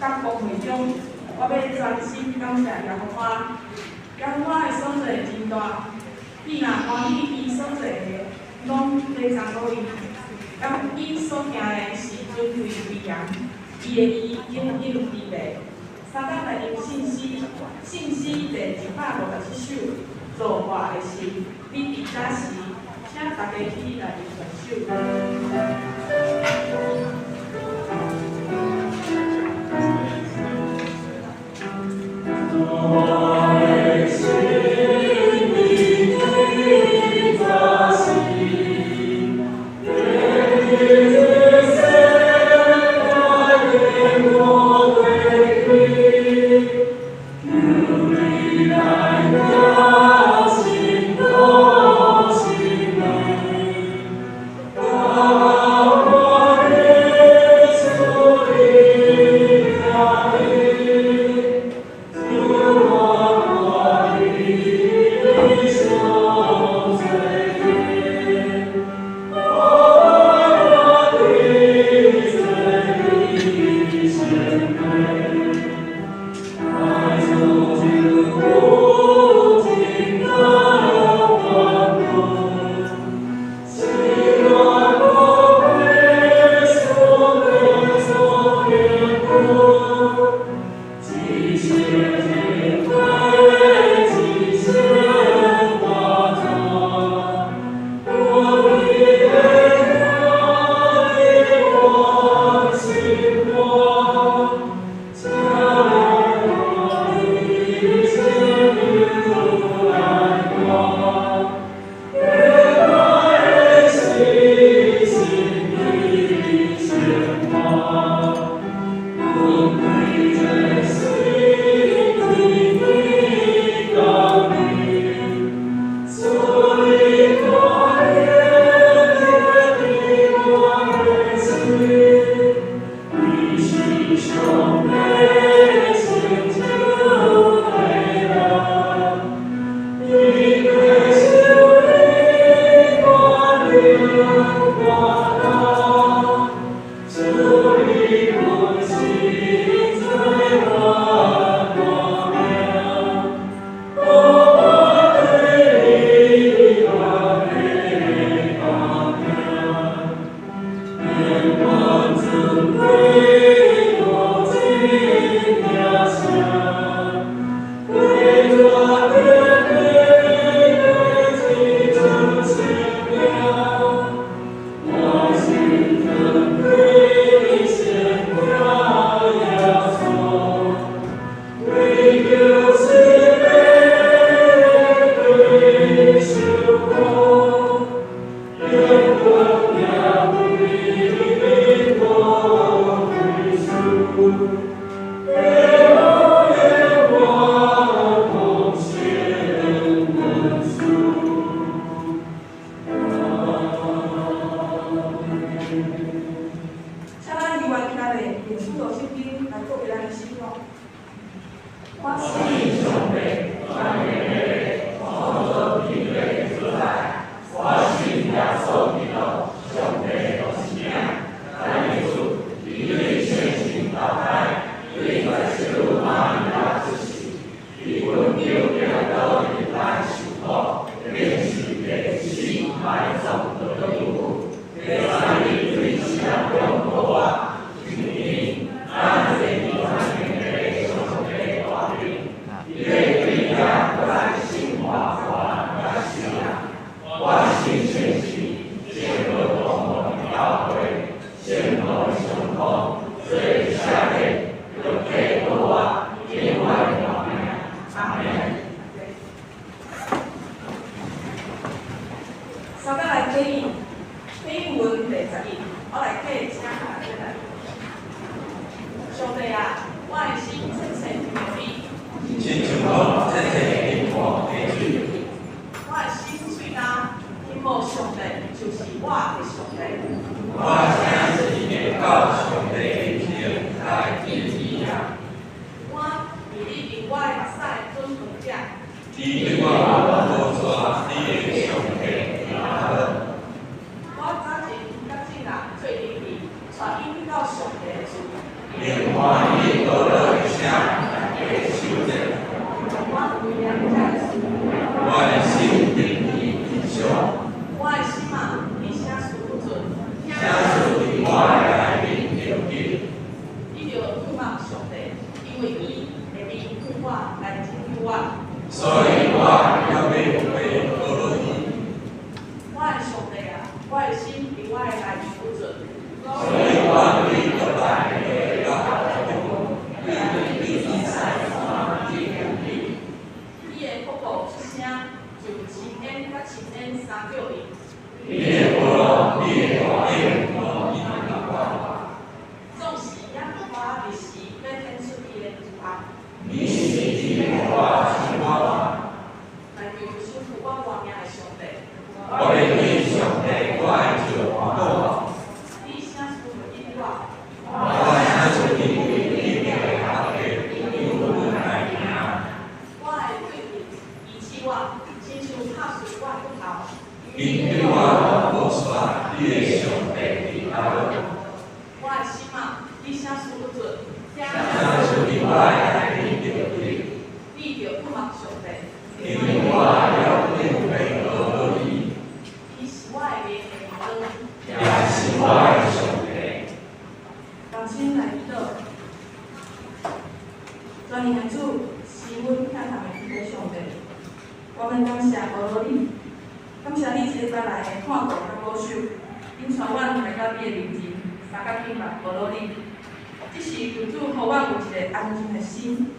佮公會中，我欲專心感謝耶和華。耶和華的所做真大，你若歡喜伊所做的，攏禮讚予伊。佮伊所行的是尊貴威嚴，伊的義永遠不變。三工來用聖詩，聖詩第157首，造化的神，你佇佗時，請大家起來旋首。 我為著死地受苦，永遠為你我歸宿。耶和華奉獻恩賜。阿門。請咱猶原徛咧，用使徒信經來告別咱的信仰。我信上帝，全能的，創造天地的主宰。我信耶穌基督，上帝獨生子，咱的主，伊對聖神投胎，對十聖女瑪利亞出世，佇本丟彼拉多面前受苦，釘十字架死埋葬落地獄，第三日對死人中復活，升天，安坐佇全能的上帝大頂，伊欲對遐閣來審判活人佮死人。我信聖神，聖道同盟的教會，聖徒的相通，罪的赦免，肉體復活，永遠的活命。阿門。三再來啟應，啟應文第11，我來啟請下這來。上帝啊，我的心切切慕你，親像講切切啉看溪水。我的心喙焦，欣慕上帝就是我的上帝。我啥時會到上帝面前來見伊啊？我是你用我的目屎準備者，伊對我無煞你的上帝伫倒？我早前佮眾人做陣去，帶𪜶去到上帝的厝。用歡喜樂樂的聲來過守節。我懷念這个事。我的心定意欣賞，我的心啊，你啥事不準？啥事佇我的內面著緊？你著仰望上帝，因為伊會憐憫我來拯救我。所以我猶欲回落伊。我的上帝啊，我的心佇我的內面不準。所以我對倒來會到對對西塞山敬你。你的瀑布出聲，就深淵佮深淵相叫伊。你的波浪，你的大湧，攏已經我。總是耶和華日時欲顯出伊的慈愛，你是賜予我生活，來求賞賜我活命的上帝。我欲對上帝我的石講。你啥事袂記我？我啥事因為你的合約由阮來行。我的對敵伊刺我，親像拍碎我的骨頭。𪜶對我無煞你的上帝佇倒？我的心啊，你啥事不準？啥事佇我的內面著緊？你著仰望上帝，因為我猶欲回落伊，伊是我的明的光，也是我的上帝。同心來祈禱，全能的主是阮疼痛的天父上帝，我們感謝阿羅你，感謝你這禮拜來的看顧佮保守，引帶阮來到你的面前，相佮敬拜阿羅你。這是求主予阮有一個安靜的心，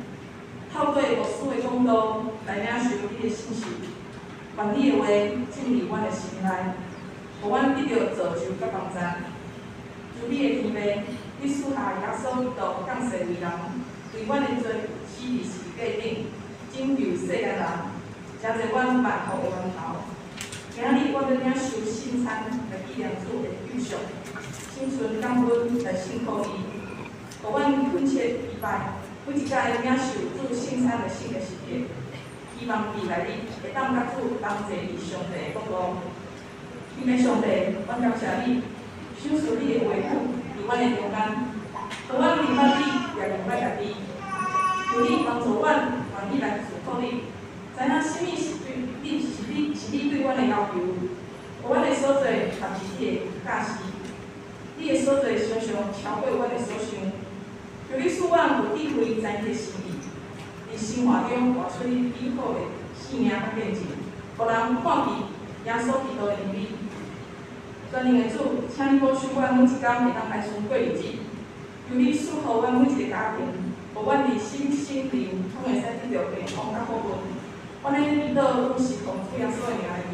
透過牧師的講道來領受你的信息，願你的話進入阮的心內，予阮得著造就佮幫助。求你的天父，你賜下耶穌基督降世為人，為阮的罪死佇十字架頂，拯救世間人，成做阮萬福的源頭。今仔日我欲領受聖餐來紀念主的救贖，心存感恩來信靠伊，予阮懇切期待每一擺領受主聖餐的聖的時刻，希望未來日會當佮主同坐佇上帝的國度。天父上帝，阮感謝你，賞賜你的話語佇阮的中間，予阮明白你，也明白家己。求你幫助阮，願意來順服你，知影啥物是對你是你是你對阮的要求，予阮的所做合佇你的教示。你的所做常常超過阮的所想。求你賜阮有智慧，知你的心意，佇生活中活出你美好的生命佮見證，予人看見耶穌基督的美。全能的主，請你保守阮每一工會當安順過日子。求你賜予阮每一个家庭，予阮佇身心靈着平安佮福分。阮的祈祷拢是奉主耶稣的名来求。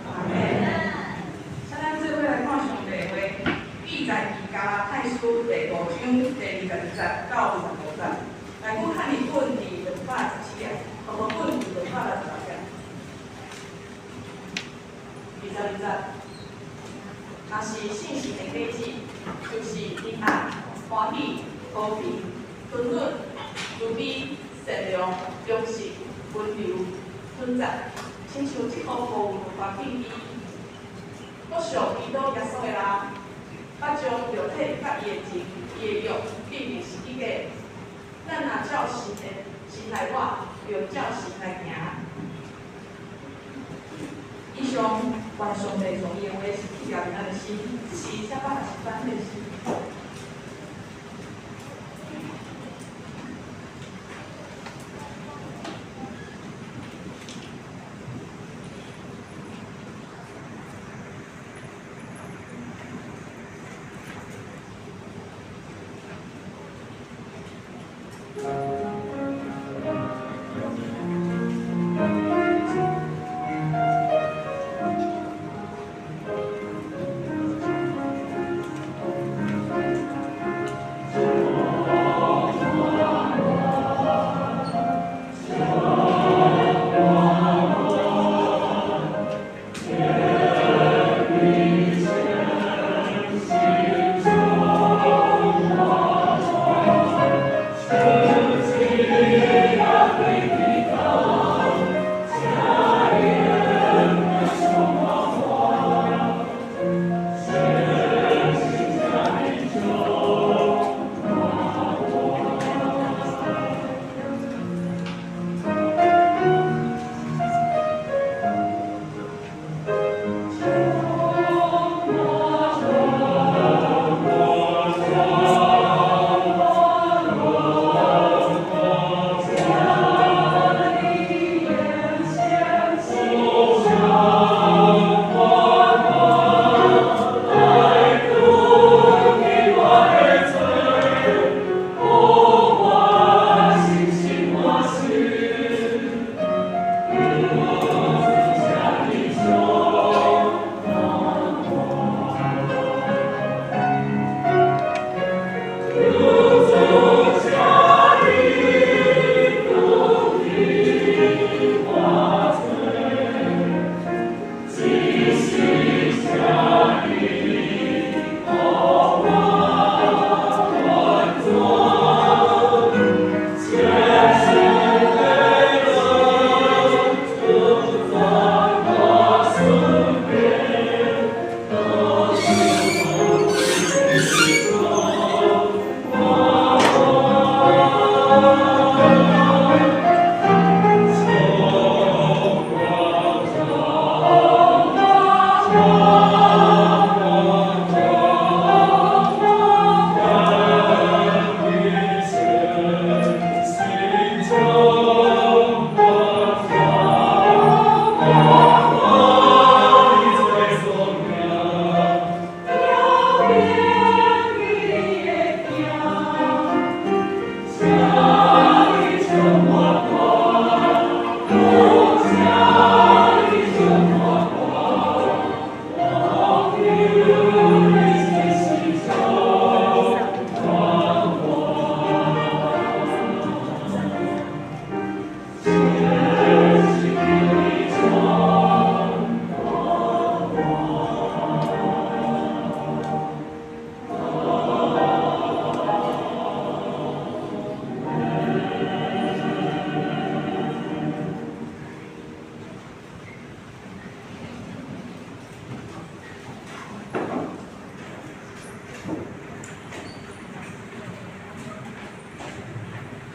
阿門。請咱做伙來看上帝的話，記載佇加拉太書第五章第22節到25節，內底漢語本佇217頁，和合本佇266頁。22節，若是信心的果子，就是仁愛、歡喜、和平、吞忍、慈悲、善良、忠實、溫柔、忍耐，親像這個無有律法禁止。不屬基督耶穌的人，捌將肉體佮伊的情、伊的欲釘佇十字架。咱若照神的心來活，就照神來行。以上，願上帝從伊的話是記牢佇咱的心，這是183的詩。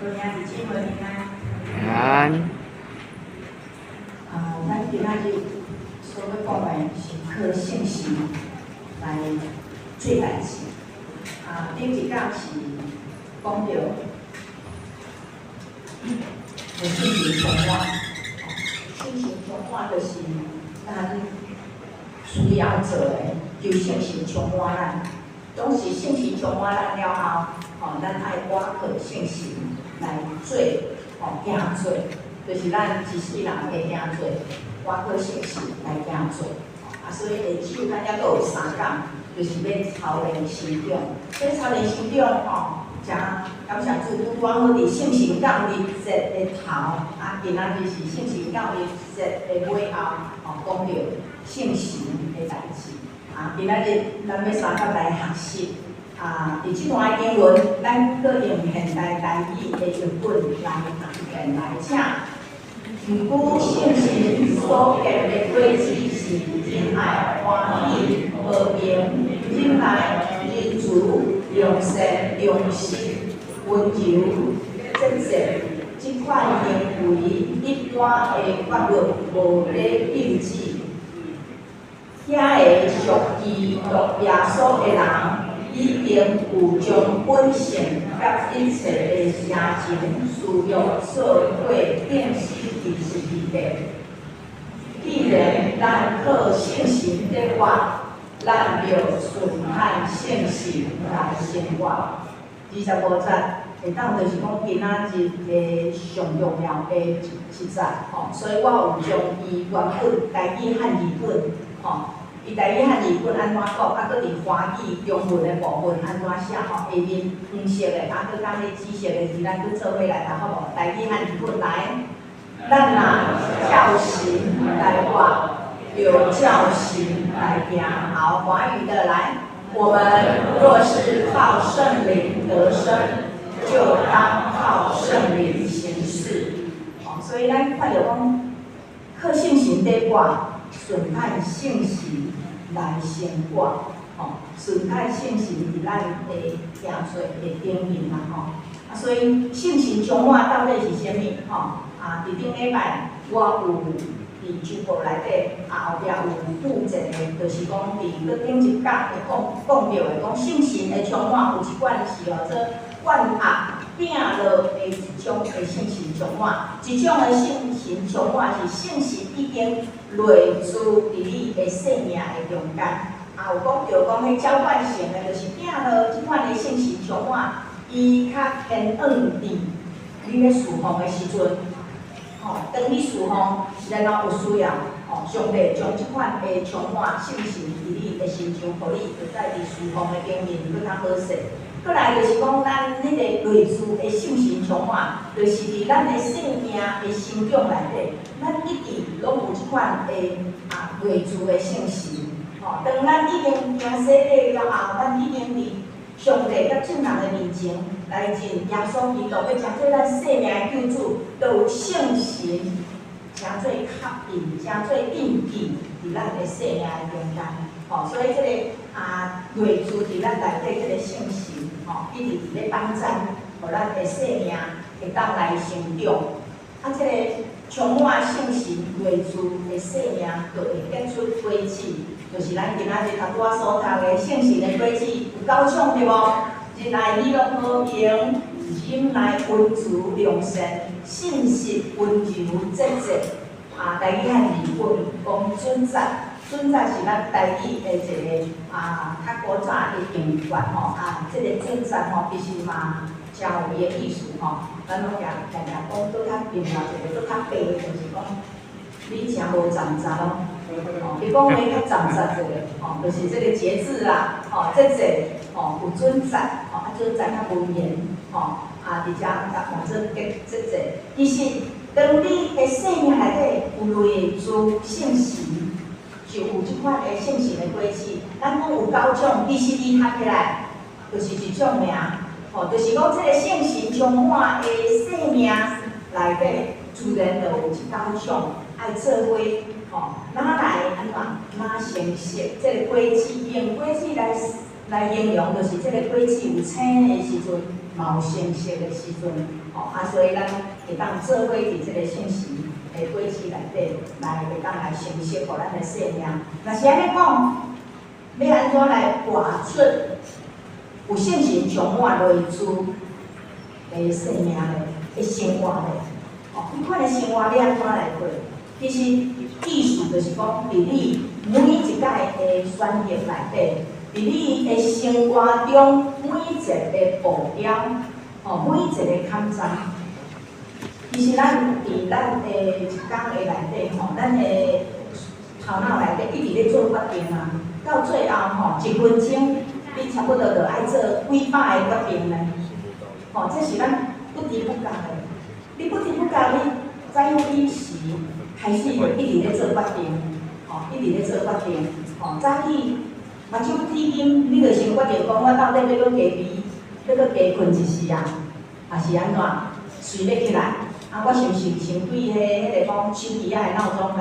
各位兄弟姊妹平安。平安。啊，咱今仔日所欲講的是靠信心來做代誌。啊，頂一講是講著聖神充滿，聖神充滿就是咱需要做的，求聖神充滿咱。總是聖神充滿咱了後，吼，咱愛倚靠聖神來做吼，行做，就是咱一世人的行做，我靠圣神來行做。啊，所以下晝咱猶閣有三講，就是欲操練成長。這操練成長吼，誠感謝主，拄拄仔好佇聖神教日節的頭，啊，今仔日是聖神教日節的尾後，吼，講著聖神的代誌。啊，今仔日咱欲相佮來學習。啊，佇這段經文，咱閣用現代台語的譯本來讀一遍來，請。毋過聖神所結的果子是仁愛、歡喜、和平、忍耐、仁慈、良善、良實、溫柔、節制。這款行為一般的法律無咧禁止。遐个屬基督耶穌的人，已經有將本性佮一切的邪情私欲做伙釘死佇十字架。既然咱靠聖神得活，咱就順按聖神來生活。25節會當就是講今仔日的上重要的一節吼，所以我有將伊原本台語漢字本吼。伊台語漢字本按怎講，啊，閣佇華語中文的部分按怎寫吼？下面黃色的，啊，閣佮彼紫色的字，咱閣做伙來讀好無？台語漢字本來，咱若照神來活，就照神來行。好，華語的來，我們若是靠聖靈得生，就當靠聖靈行事。哦，所以咱看著講，靠聖神得活，順按聖神來生活，吼，順按聖神佇咱的行做的頂面啦，吼。啊，所以聖神充滿到底是啥物？吼，啊，佇頂禮拜我有佇周報內底，啊，後壁有附一个，就是講佇閣頂一講會講講著的，講聖神的充滿有一款是號做灌壓摒落的一種的聖神充滿，一種的聖神充滿是聖神已經內住佇你的生命的中間。啊，有講著講彼澆灌型的，就是摒落這款的聖神充滿，伊較偏向佇你咧事奉的時陣，吼，當你事奉，然後有需要，吼，上帝將這款的充滿聖神佇你的身上，予你會使佇事奉的頂面閣較好勢。閣來就是講，咱彼个內住的聖神充滿，就是佇咱的生命的成長內底，咱一直攏有這款的啊內住的聖神。吼，當咱已經行洗禮了後，咱已經佇上帝佮眾人的面前來認耶穌基督，欲成做咱生命的救主，就有聖神成做確印，成做印記佇咱的生命的中間。吼，所以這个啊內住佇咱內底這个聖神，吼，一直佇咧幫贊，予咱的生命會當來成長。啊，這个充滿聖神內住的生命，就會結出果子，就是咱今仔日頭拄仔所讀的聖神的果子有九種對無？仁愛、喜樂、和平、忍耐、溫慈、良善、信實、溫柔、節制。啊，台語漢字本講準則，準則是咱台語的一个啊較古早的用法吼。啊，這个準則吼，其實嘛誠有伊的意思吼。咱攏常常常講，閣較另外一个閣較白，就是講你誠無站直咯。吼，伊講話較站直一个，吼，就是這個節制啦，吼，節制，吼，有準則，吼，啊準則較文言，吼，啊，佇遮較換做節節制。其實，當你的生命內底有內住聖神，就有這款的聖神的果子。咱講有九種，其實伊合起來就是一種爾，吼，就是講這个聖神充滿的生命內底，自然就有這九種愛做伙，吼，哪來按怎哪成熟？這个果子用果子來形容，就是這个果子有青的時陣，嘛有成熟的時陣，吼啊，所以咱會當做伙佇這个聖神的果子內底，來會當來成熟，予咱的生命。若是按呢講，欲按怎來活出有聖神充滿內住的生命咧？的生活咧？哦，彼款的生活欲按怎來過？其實意思就是講，佇你每一擺的選擇內底，佇你的生活中每一个步調，吼，每一个坎站，其實咱佇咱的一工的內底吼，咱的頭腦內底一直咧做決定啊，到最後吼，一分鐘你差不多就愛做幾百个決定呢。吼，這是咱不知不覺的。你不知不覺，你早起時開始一直咧做決定，吼，一直咧做決定，吼，早起目睭閉緊，你就先決定講，我到底欲閣加肥，欲閣加睏一時啊，還是按怎？隨欲起來，啊，我是毋是先對彼個講手機仔的鬧鐘共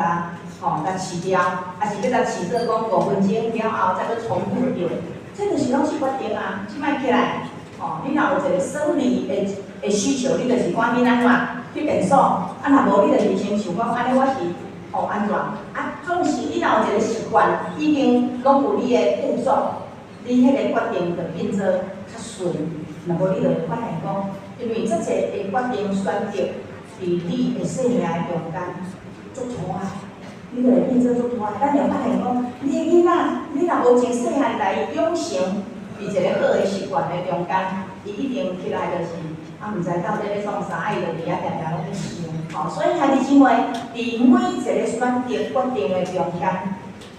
吼共飼掉，還是欲共飼做講5分鐘了後再閣重複著？這就是攏是決定啊！這擺起來，吼，你若有一個生理的需求，你就是趕緊按怎去便所，啊，若無你就是先想講，按呢我是吼按怎？啊，總是你若有一個習慣，已經攏有你的步驟，你彼個決定就變做較順。若無你就會發現講，因為這濟的決定選擇，佇你的生命的中間足拖的，你就會變做足拖的。咱會發現講，你的囡仔，你若無從細漢來養成佇一個好的習慣的中間，伊一定起來就是啊，毋知到底欲創啥，啊，伊就佇遐定定攏咧想。吼，所以兄弟姊妹，佇每一個選擇決定的中間，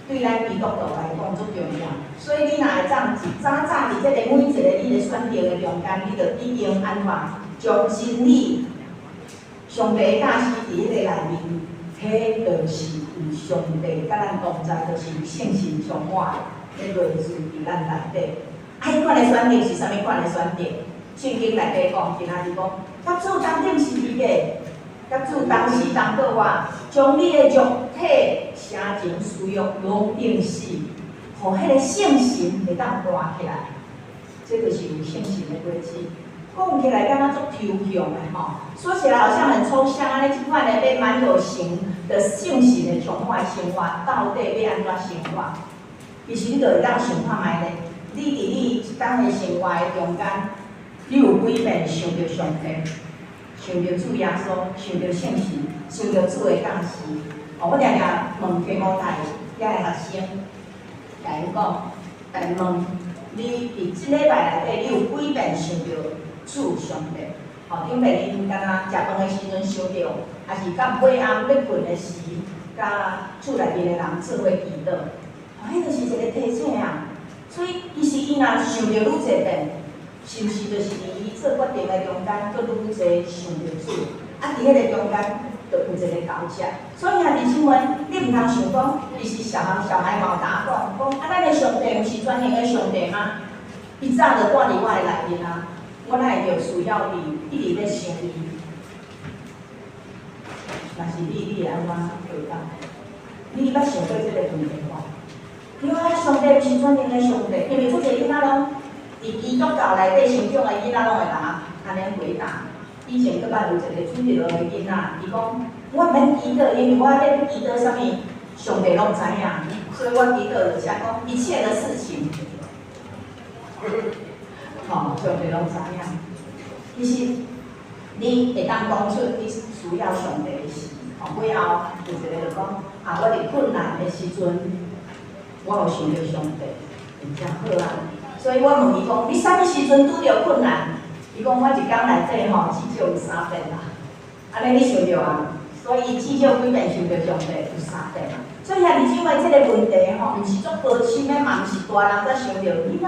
對咱基督徒來講足重要。所以你若會當一早早佇這个每一個你的選擇的中間，你就已經按怎將真理、上帝的教示佇彼個內面，彼就是有上帝佮咱同在，就是有聖神充滿的咧內住佇咱內底。啊，彼款的選擇是啥物款的選擇？聖經內底講，今仔日講，佮主同釘十字架，佮主同死同復活，將你的肉體邪情私欲攏釘死，予彼個聖神會當活起來。這就是有聖神的果子。講起來敢若足抽象的吼，說起來好像很抽象，按呢這款的欲滿有神的聖神的充滿生活，到底欲按怎生活？其實你就會當想看覓咧，你佇你一工的生活的中間，你有幾遍想著上帝，想著主耶穌，想著聖神，想著主的教示。哦，我定定問提摩太遐个學生，共𪜶講，共𪜶問，你佇這禮拜內底，你有幾遍想著主上帝？吼，頂擺恁敢若食飯的時陣想著，抑是到尾暗欲睏的時，佮厝內面的人做伙祈禱，吼，彼就是一個提醒啊。所以其實伊若想著愈濟遍，是毋是就是佇伊做決定的中間，閣愈濟想著主？啊，佇彼個中間，就有一個交接。所以兄弟姊妹，你毋通想講，其實小孩小孩嘛有甲我講，講啊，咱的上帝毋是全能的上帝嗎？伊早就蹛佇我的內面啊，我哪會著需要佇一直咧想伊？若是你，你會按怎回答？你捌想過這個問題無？對啊，上帝毋是全能的上帝，因為足濟囡仔攏佇基督教內底成長的囡仔攏會共按呢回答。以前閣捌有一個主日學的囡仔，伊講我毋免祈禱，因為我咧祈禱啥物，上帝攏知影，所以我祈禱就寫講一切的事情，吼，上帝攏知影。其實你會當講出你需要上帝的時，吼，尾後有一個就講啊，我佇困難的時陣，我有想著上帝，會誠好啊。所以我問伊講，你啥物時陣拄著困難？伊講我一工內底吼，至少有三遍啦。按呢你想著啊？所以至少幾遍想著上帝有三遍啊。所以兄弟姊妹，這個問題吼，毋是足高深的，嘛毋是大人才想著。囡仔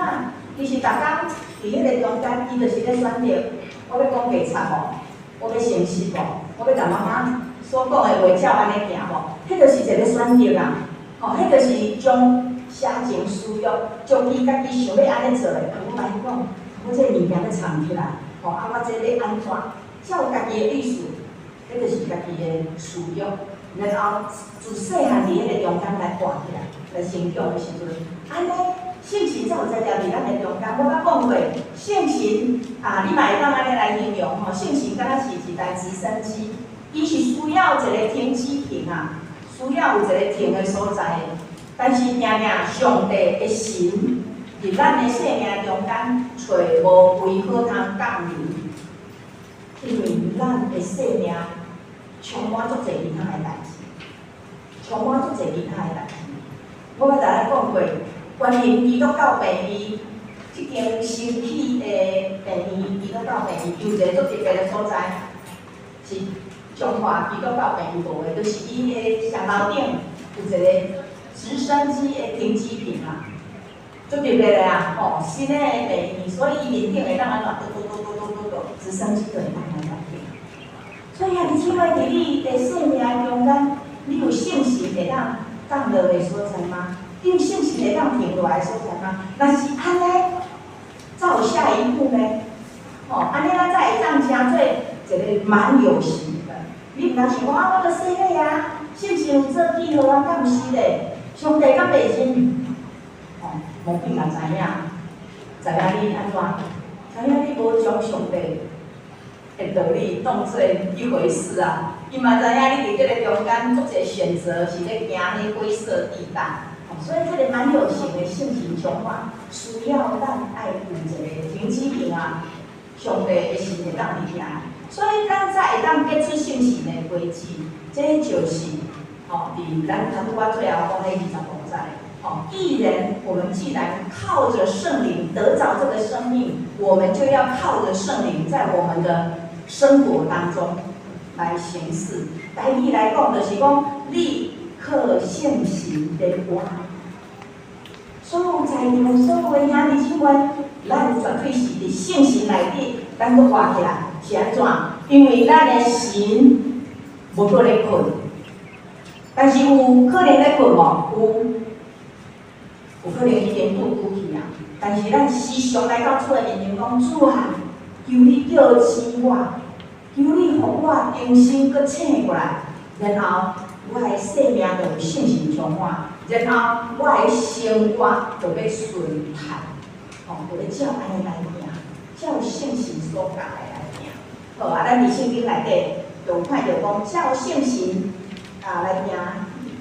其實逐工佇彼個中間，伊就是咧選擇，我欲講白賊無？我欲誠實無？我欲共媽媽所講的話照按呢行無？彼就是一個選擇啊！吼，彼就是將邪情私欲，將伊家己想欲按呢做的，我共伊講，我這個物件欲藏起來，吼，啊，我這欲按怎？照家己的意思，彼就是家己的私欲。然後自細漢佇彼個中間來活起來，來成長的時陣，按呢，聖神才有才調佇咱的中間。我捌講過，聖神啊，你嘛會當按呢來形容吼，聖神敢若是一台直升機，伊是需要一個停機坪啊，需要有一個停的所在的。但是定定上帝的神佇咱的生命中間，揣無位好通降臨，因為咱的生命充滿足濟其他的代誌，充滿足濟其他的代誌。我捌逐擺講過，關於基督教病院，這間新起的病院，基督教病院，有一個足特別的所在，是彰化基督教病院无的，就是伊的上楼顶有一个直升機的停機坪啊，足特別的啊，吼，新的病院，所以伊面頂會當按怎，嘟嘟嘟嘟嘟嘟嘟，直升機就會當按怎行。所以兄弟姊妹，佇你的生命中間，你有聖神會當降落的所在嗎？你有聖神會當停落來的所在嗎？若是按呢，才有下一步呢？吼，按呢咱才會當成做一個滿有型的。你毋通想講啊，我著洗禮啊，聖神有做記號啊，敢毋是咧？上帝敢袂認？吼，無變嘛知影，知影你按怎？知影你無將上帝的道理當做一回事啊！伊嘛知影你佇這个中間做一个選擇，是咧行彼灰色地帶。所以這个滿有型的聖神充滿，需要咱愛有一个停機坪啊，上帝的神會當佇遐，所以咱才會當結出聖神的果子。這就是吼，佇咱頭拄仔最後講彼25節。吼，既然我們既然靠著聖靈得著這個生命，我們就要靠著聖靈在我們的生活當中來行事。台語來講，就是講你靠聖神來活。所有在場所有的兄弟姊妹，咱絕對是佇聖神內底，咱閣活起來，是按怎？因為咱的神無閣咧睏，但是有可能咧睏無？有，有可能已經倒久去啊。但是咱時常來到主的面前講：主啊，求你叫醒我，求你予我重新閣醒過來，然後我的生命就有聖神充滿，然後我的生活就欲順暢，吼，就欲照按呢來行，照聖神所教的來行。好啊，咱佇聖經內底就有看著講，照聖神啊來行，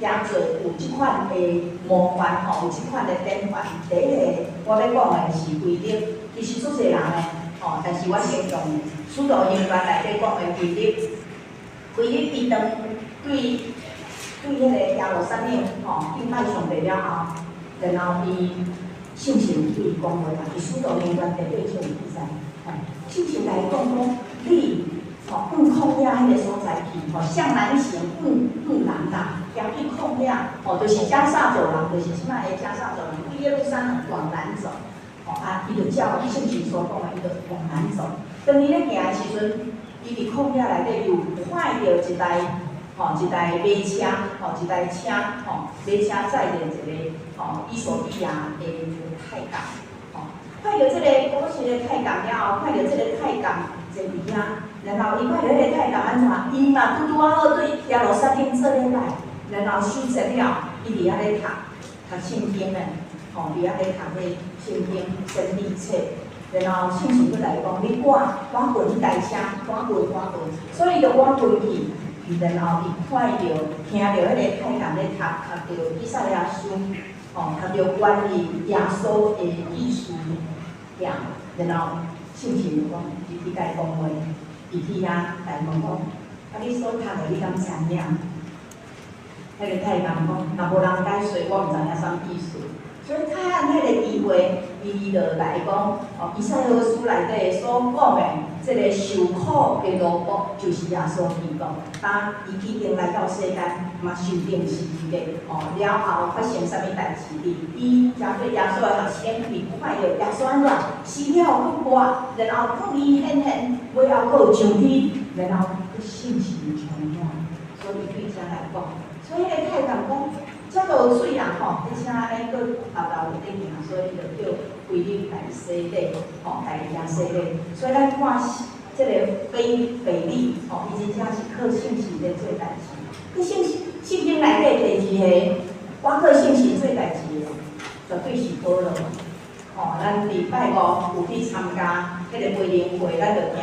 行做有這款的模範吼，有這款的典範。第一个我欲講的是腓力，其實足濟人的吼，但是我先用使徒行傳內底講的腓力。腓力伊當對對彼个耶路撒冷吼敬拜上帝了後，然後伊聖神對伊講話嘛，佇使徒行傳第八章有記載，吼，聖神來講講你吼往曠野彼个所在去，吼向南行，往往南啦，行去曠野，吼就是迦薩走廊，就是這擺的迦薩走廊，對耶路撒冷往南走，吼啊，伊就照聖神所講的，伊就往南走。當伊咧行的時陣，伊佇曠野內底，伊有看著一台吼一台馬車，吼一台車，吼馬車載著一个吼伊索比亞的一个太監，吼看著這个古時的太監了後，看著這个太監坐佇遐，然後伊看著彼个太監按怎，伊嘛拄拄仔好對耶路撒冷做禮拜，然後守節了，伊佇遐咧讀讀聖經咧，吼佇遐咧讀彼聖經先知冊。然後聖神閣來講，你趕趕過彼台車，趕過趕過，所以伊就趕過去。然後伊看著、聽著彼個太監咧讀，讀著以賽亞書，吼，讀著關於耶穌的意思，然後聖神就講，伊去共伊講話，伊去遐來問講，啊，你所讀的你敢知影？彼个太監講，若無人解說，我毋知影啥物意思。所以趁彼个機會，伊就來講，哦，以賽亞書內底所講的這个受苦的奴僕，就是耶穌基督。當伊已經來到世間，嘛受釘十字架，哦，了後發生啥物代誌？佇伊成做耶穌的學生，伊看著耶穌按怎死了閣活，然後向伊顯現，尾後閣有上天，然後閣聖神充滿。所以對遮來講，所以彼个太監講，遮都有水啊吼，彼車按呢閣沓沓佇咧行，所以伊就叫腓力來洗禮，吼，來遐洗禮。所以咱看這个腓腓力，吼，伊真正是靠聖神咧做代誌。去聖聖經內底第二个，我靠聖神做代誌的，絕對是保羅。吼，咱禮拜五有去參加彼个培靈會，咱就聽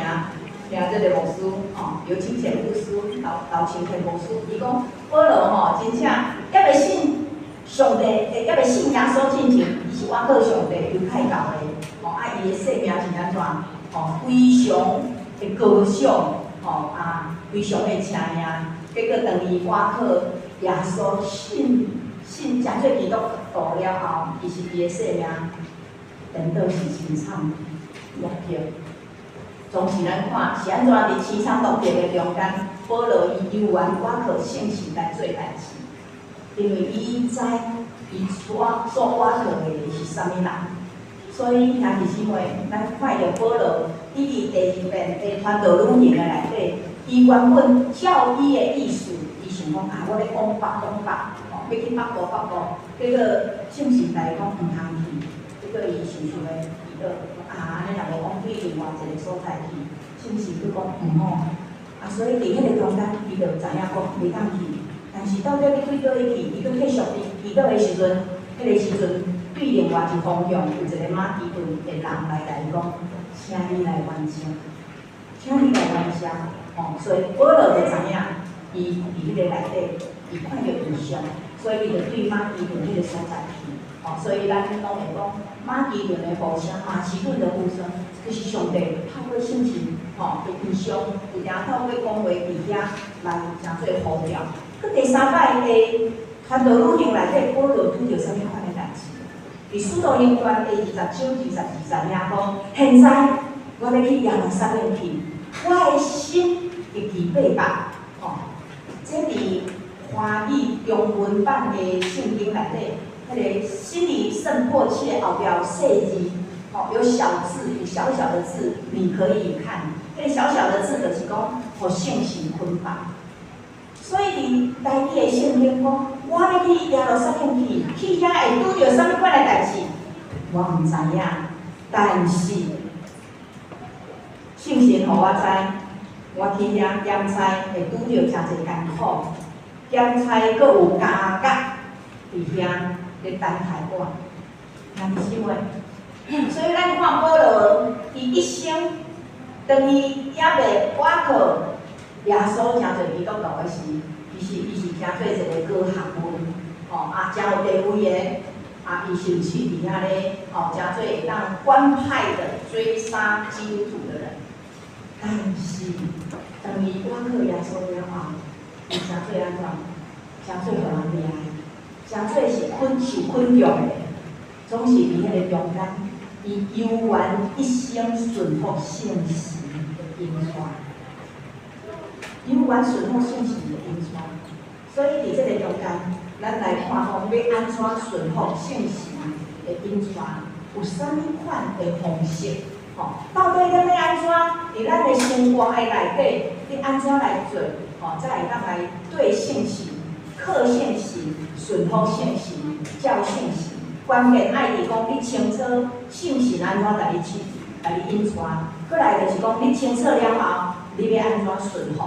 聽這个牧師，吼，劉清賢牧師，劉劉清賢牧師，伊講保羅吼，真正猶未信上帝，猶未信耶穌進前，伊是倚靠上帝猶太教的，吼，啊，伊的生命是按怎？吼，非常的高尚，吼啊，非常的請命。結果當伊倚靠耶穌信信成做基督徒了後，其實伊的生命顛倒是真慘，也叫。總是咱看是按怎佇青山落地的中間，保羅伊猶原倚靠聖神來做代誌，因為伊知伊所所倚靠的是啥物人。所以兄弟姊妹，咱看著保羅，伊佇第二遍的傳道旅行的內底，伊原本照伊的意思，伊想講啊，我欲往北往北，吼，欲去北部北部，結果聖神來講毋通去，結果伊想想咧，伊就啊，按呢若無往對另外一個所在去，聖神閣講毋好，啊，所以佇彼個中間，伊就知影講袂當去，但是到底欲對佗位去，伊閣繼續佇祈禱的時陣，彼個時陣對另外一方向有一個馬其頓的人來共伊講，請你來阮遮，請你來阮遮，吼，所以保羅就知影，伊佇彼個內底，伊看著異象，所以伊就對馬其頓彼個所在去，吼，所以咱攏會講馬其頓的呼聲，馬其頓的呼聲，就是上帝透過聖神，吼的異象，有定透過講話佇遐來成做呼召。閣第三擺的傳道旅行內底，保羅拄著啥物款的代誌？佇使徒行傳第20章22節遐講，現在我欲去耶路撒冷去，我的心極其迫切，吼，這佇華語中文版的聖經內底，彼個心裡甚迫切後壁有細字，吼，有小字，有小小的字，你可以看，彼個小小的字就是講，予聖神捆綁。所以佇台語的聖經講，我欲去耶路撒冷去，去遐會拄著啥物款的代誌，我毋知影。但是聖神予我知，我去遐檢差會拄著誠濟艱苦，檢差閣有監獄佇遐咧等待我。兄弟姊妹，所以咱看保羅，伊一生當伊猶未倚靠耶穌成做基督徒的時，其實伊是成做一個高學問，吼啊，誠有地位的，啊，伊甚至佇遐咧，吼，成做會當官派的追殺基督徒的人。但是，當伊倚靠耶穌了後，伊成做按怎？成做予人掠的，成做是困受困局的，總是佇彼個中間，伊猶原一生順服聖神的引帶。猶原順服聖神的引帶，所以佇這個中間，咱來看講欲按怎順服聖神的引帶，有啥物款的方式？吼，到底咱欲按怎佇咱的生活的內底，你按怎來做？吼，才會當來對聖神、靠聖神、順服聖神、照聖神。關鍵愛佇講你清楚聖神按怎共你指、共你引帶，閣來就是講你清楚了後，你欲按怎順服？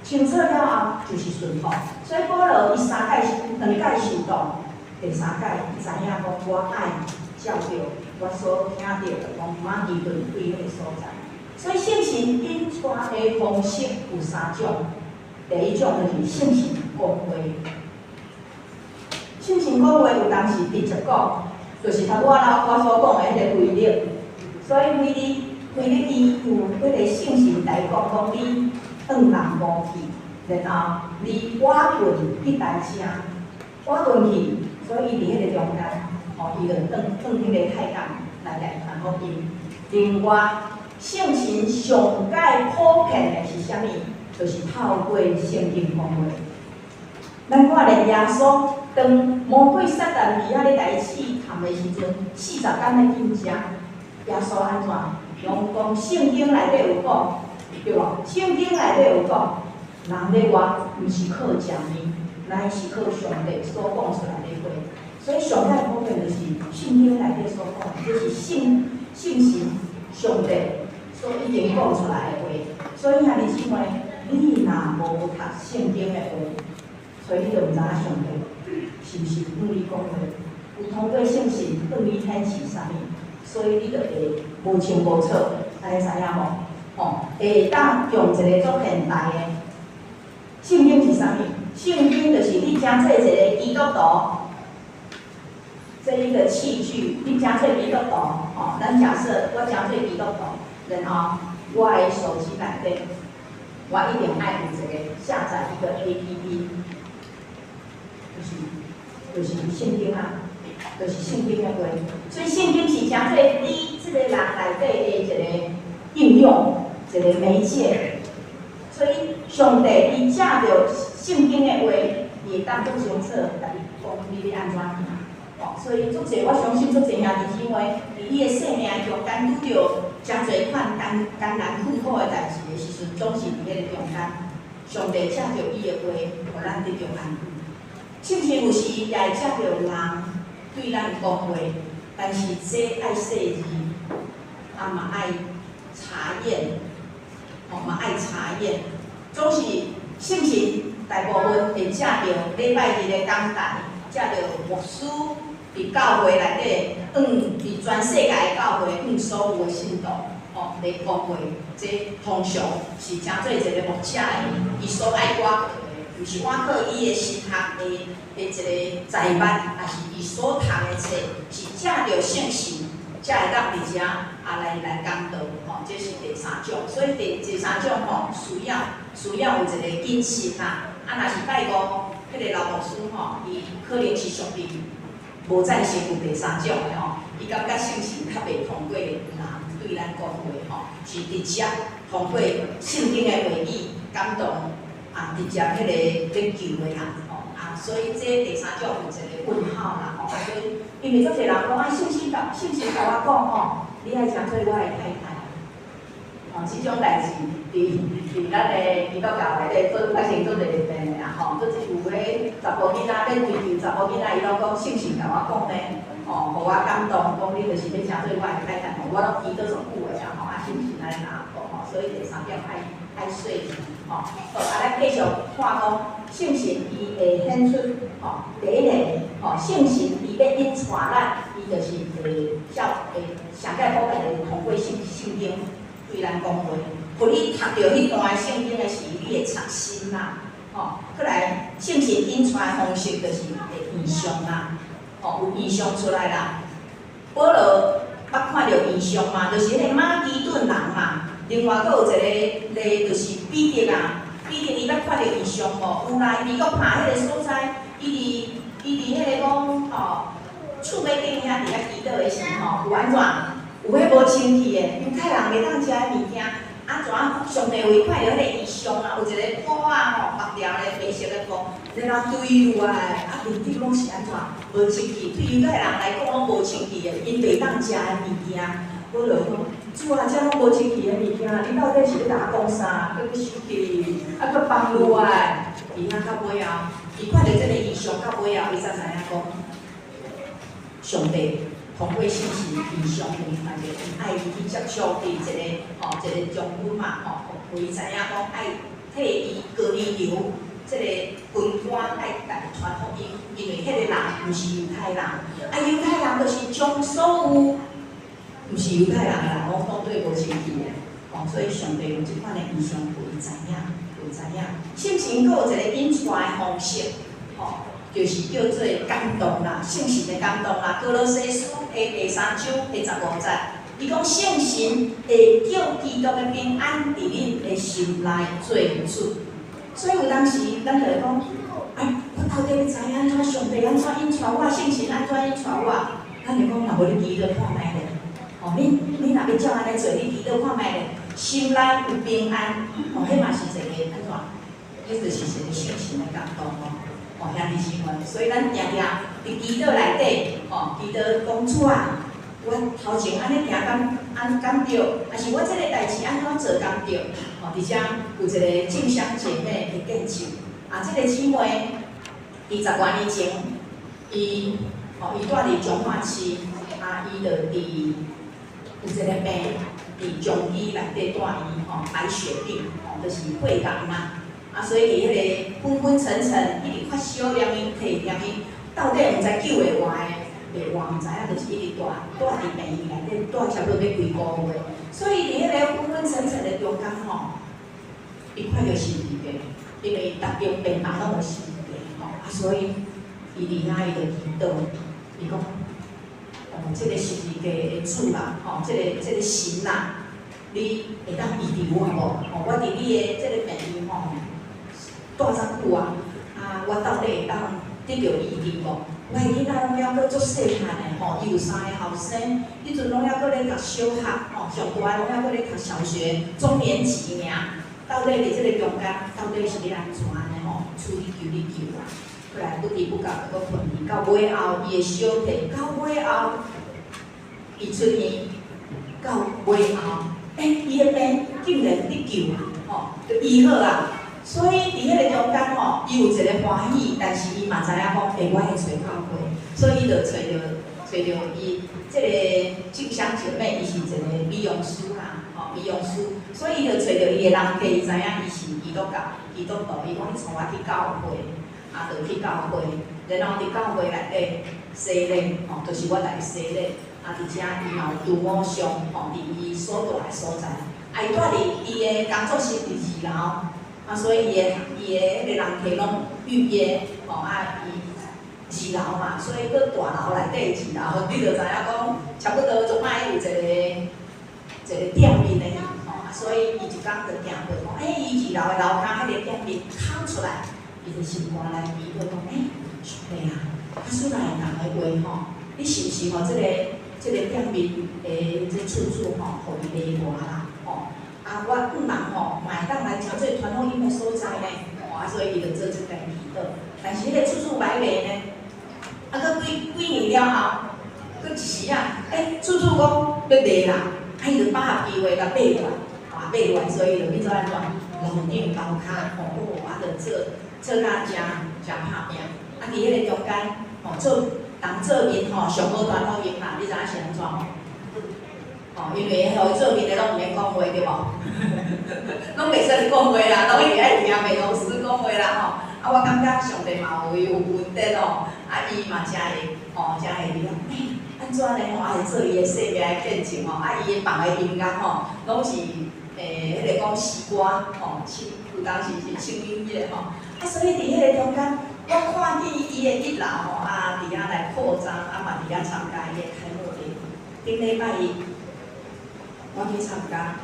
清楚了後就是順服。所以保羅伊三擺兩擺受凍，第三擺伊知影講我愛照著我所聽著的講馬其頓對彼個所在。所以聖神引帶的方式有三種，第一種就是聖神講話。聖神講話有當時直接講，就是頭拄仔我所講的彼個腓力。所以腓力，腓力伊有彼個聖神來講講你轉南部去，然後你倚棍去台車，倚棍去，所以伊佇彼個中間，吼，伊就轉轉彼個太監來來傳福音。另外，聖神上蓋普遍的是啥物？就是透過聖經講話。咱看咧耶穌當魔鬼撒旦佇遐咧共伊試探的時陣，40工咧禁食，耶穌按怎？攏講聖經內底有講，對無？聖經內底有講，人咧活毋是靠食物，乃是靠上帝所講出來的話。所以上蓋普遍就是聖經內底所講，這是聖聖神上帝所已經講出來的話。所以兄弟姊妹，你若無讀聖經的話，所以你就毋知影上帝是毋是向你講話，有通過聖神向你顯示啥物，所以你就會無清無楚，按呢知影無？吼，會當用一個足現代的聖經是啥物？聖經就是你成做一個基督徒，這一個器具，你成做基督徒，吼，咱假設我成做基督徒，然後我的手機內底，我一定愛有一個下載一個 APP。就是聖經啊，就是聖經的話，所以聖經是成做你這個人內底的一個應用。一个媒介。所以上帝伊藉著聖經的話，伊會當足清楚，共你講你欲按怎行。哦，所以足濟，我相信足濟兄弟姊妹，佇你的生命中間拄著誠濟款艱艱難困苦的代誌的時陣，總是佇彼个中間，上帝藉著伊的話，予咱得著安慰。聖經有時也會藉著人對咱講話，但是這愛細膩，啊嘛愛查驗，吼嘛愛查驗，總是聖神大部分會藉著禮拜日的講台，藉著牧師佇教會內底，佇全世界的教會，向所有的信徒，吼來講話，這通常是成做一个牧者的，伊所愛倚靠的，毋是倚靠伊的神學的的一个才捌，抑是伊所讀的冊，是藉著聖神，才會當佇遮啊來來講道，吼，這是第三種。所以第第三種吼，需要需要有一个謹慎啦。啊，若是拜五，彼个老牧師吼，伊可能是屬於無贊成有第三種的吼，伊感覺聖神較袂通過人對咱講話吼，是直接通過聖經的話語感動啊，直接彼个欲救的人吼啊，所以這第三種有一個問號啦吼，啊，所以因為足濟人講啊，聖神共聖神共我講吼，你愛成做我的太太，吼，這種代誌佇佇咱的基督教內底做發生足濟遍的啦吼，足濟有彼查埔囡仔欲追求查某囡仔，伊攏講聖神共我講呢，吼，予我感動，講你就是欲成做我的太太吼，我攏祈禱足久的啊吼，啊聖神按呢共我講吼，所以第三點愛愛細膩吼。好，啊，咱繼續看講聖神伊會顯出吼，第一個吼，聖神伊欲引帶咱，伊就是會照會上蓋好會通過聖聖經對咱講話，予你讀著彼段聖經的時，你會插心啦，吼。閣來聖神引帶的方式就是會異象啦，吼，有異象出來啦。保羅捌看著異象嘛，就是彼个馬其頓人嘛。另外，閣有一个例，就是彼得啊，彼得伊捌看著異象無？有啦，伊閣拍彼个所在，伊佇伊佇彼个講吼，厝尾頂遐佇遐祈禱的時吼，有按怎？有彼無清氣的，猶太人袂當食的物件，啊怎上帝有看著彼個異象啊，有一個布仔吼，縛牢咧白色的布，然後墜落來，啊面頂攏是按怎？無清氣，對猶太人來講攏無清氣的，𪜶袂當食的物件。保羅講：主啊，這攏無清氣的物件，你到底是欲共我講啥？閣去生氣，啊閣放落來。佇遐到尾後，伊看著這個異象到尾後，伊才知影講，上帝通過聖神異象，伊看著伊愛伊去接觸佇一個吼一個將軍嘛吼，予伊知影講愛替伊哥尼流這個軍官愛共傳福音，因為彼個人毋是猶太人，啊猶太人就是將所有毋是猶太人的人攏當做無清氣的，吼，所以上帝用這款的異象，予伊知影，予伊知影。聖神閣有一個引帶的方式，吼，就是叫做感動啦，聖神的感動啦。歌羅西書的第三章第十五節，伊講聖神會叫基督的平安佇恁的心內做主。所以有當時，咱就會講，哎，我到底欲知影按怎上帝按怎引帶我，聖神按怎引帶我？咱就講，若無你祈禱看覓咧。吼，你你若欲照按呢做，你祈禱看覓咧，心內有平安，吼，彼嘛是一個按怎？彼就是一個聖神的感動哦。吼，兄弟姊妹，所以咱定定佇祈禱內底，吼，祈禱講主啊，我頭前按呢行敢按敢對，抑是我這個代誌按怎做敢對？吼，佇遮有一個正香姐妹的見證，啊，這個姊妹，伊十外年前，伊吼伊住佇彰化市，啊，伊就佇有一個病，佇長期內底蹛伊吼白血病，吼，就是血癌啦。啊，所以佇彼个昏昏沉沉，一直發燒，連伊退，連伊到底毋知救會活的，袂活毋知影，就是一直蹛蹛佇病院內底，蹛差不多欲幾个月。所以佇彼个昏昏沉沉的中間吼，伊看著十字架，因為逐間病房攏有十字架吼，啊，所以伊佇遐伊就祈禱，伊講。哦，這個十字架的主啊，吼，這個這個神啊，你會當醫治我無？吼，我佇你的這個病院吼，蹛遮久啊，啊，我到底會當得著醫治無？我的囡仔攏猶閣足細漢的吼，伊有三个後生，彼陣攏猶閣咧讀小學，吼，上大的攏猶閣咧讀小學中年級爾。到底佇這个中間，到底是欲按怎按呢吼？主你求你救我！過來不知不覺就閣睏去，到尾後伊的小體，到尾後伊出院，到尾後，伊的病竟然得救啊！吼，就醫好啊！所以佇彼個中間吼，伊有一個歡喜，但是伊嘛知影講，我會揣教會，所以伊就揣著伊這个靜香姐妹，伊是一個美容師啦，吼，美容師，所以伊就揣著伊的人客，伊知影伊是基督教、基督徒，伊講你帶我去教會，啊，就去教會，然後佇教會內底洗禮，吼，就是我來洗禮，啊，佇遮伊嘛有拄某上，吼，佇伊所住的所在，啊，伊住佇伊的工作室佇二樓。啊，所以伊的彼个人客攏預約，吼啊，伊二樓嘛，所以閣大樓內底二樓，你就知影講，差不多足歹有一個店面的，吼，啊，所以伊一工就行過講，伊二樓的樓跤彼个店面空出來，伊就心肝內祈禱講，上帝啊，假使來人的話吼，你是毋是吼這個店面的這厝主吼，予伊賣我啦，吼？啊，我阮人吼，嘛會當來成做傳福音的所在呢，吼啊，所以伊就做這間祈禱。但是彼个厝主䆀賣呢，啊，閣幾幾年了後，閣一時啊，厝主講欲賣啦，啊，伊就把握機會共買落來，啊，買落來，所以就變做按怎，樓頂樓跤吼，啊，就做做甲誠誠拍拚。啊，佇彼个中間，吼，做人做面吼，上好傳福音啦，你知影是按怎無？吼，因為予伊做面的攏毋免講話對無？攏袂使講話啦，攏一直愛聽美容師講話啦吼。啊，我感覺上帝嘛有伊有恩典吼，啊，伊嘛誠會吼，誠會佇講，按怎呢吼？啊，會做伊的生命的見證吼，啊，伊放的音樂吼，攏是彼个講詩歌吼，唱有當時是唱音樂吼。啊，所以佇彼个中間，我看見伊的一樓吼，啊，佇遐來擴張，啊嘛佇遐參加伊的開幕禮。頂禮拜一，我去參加，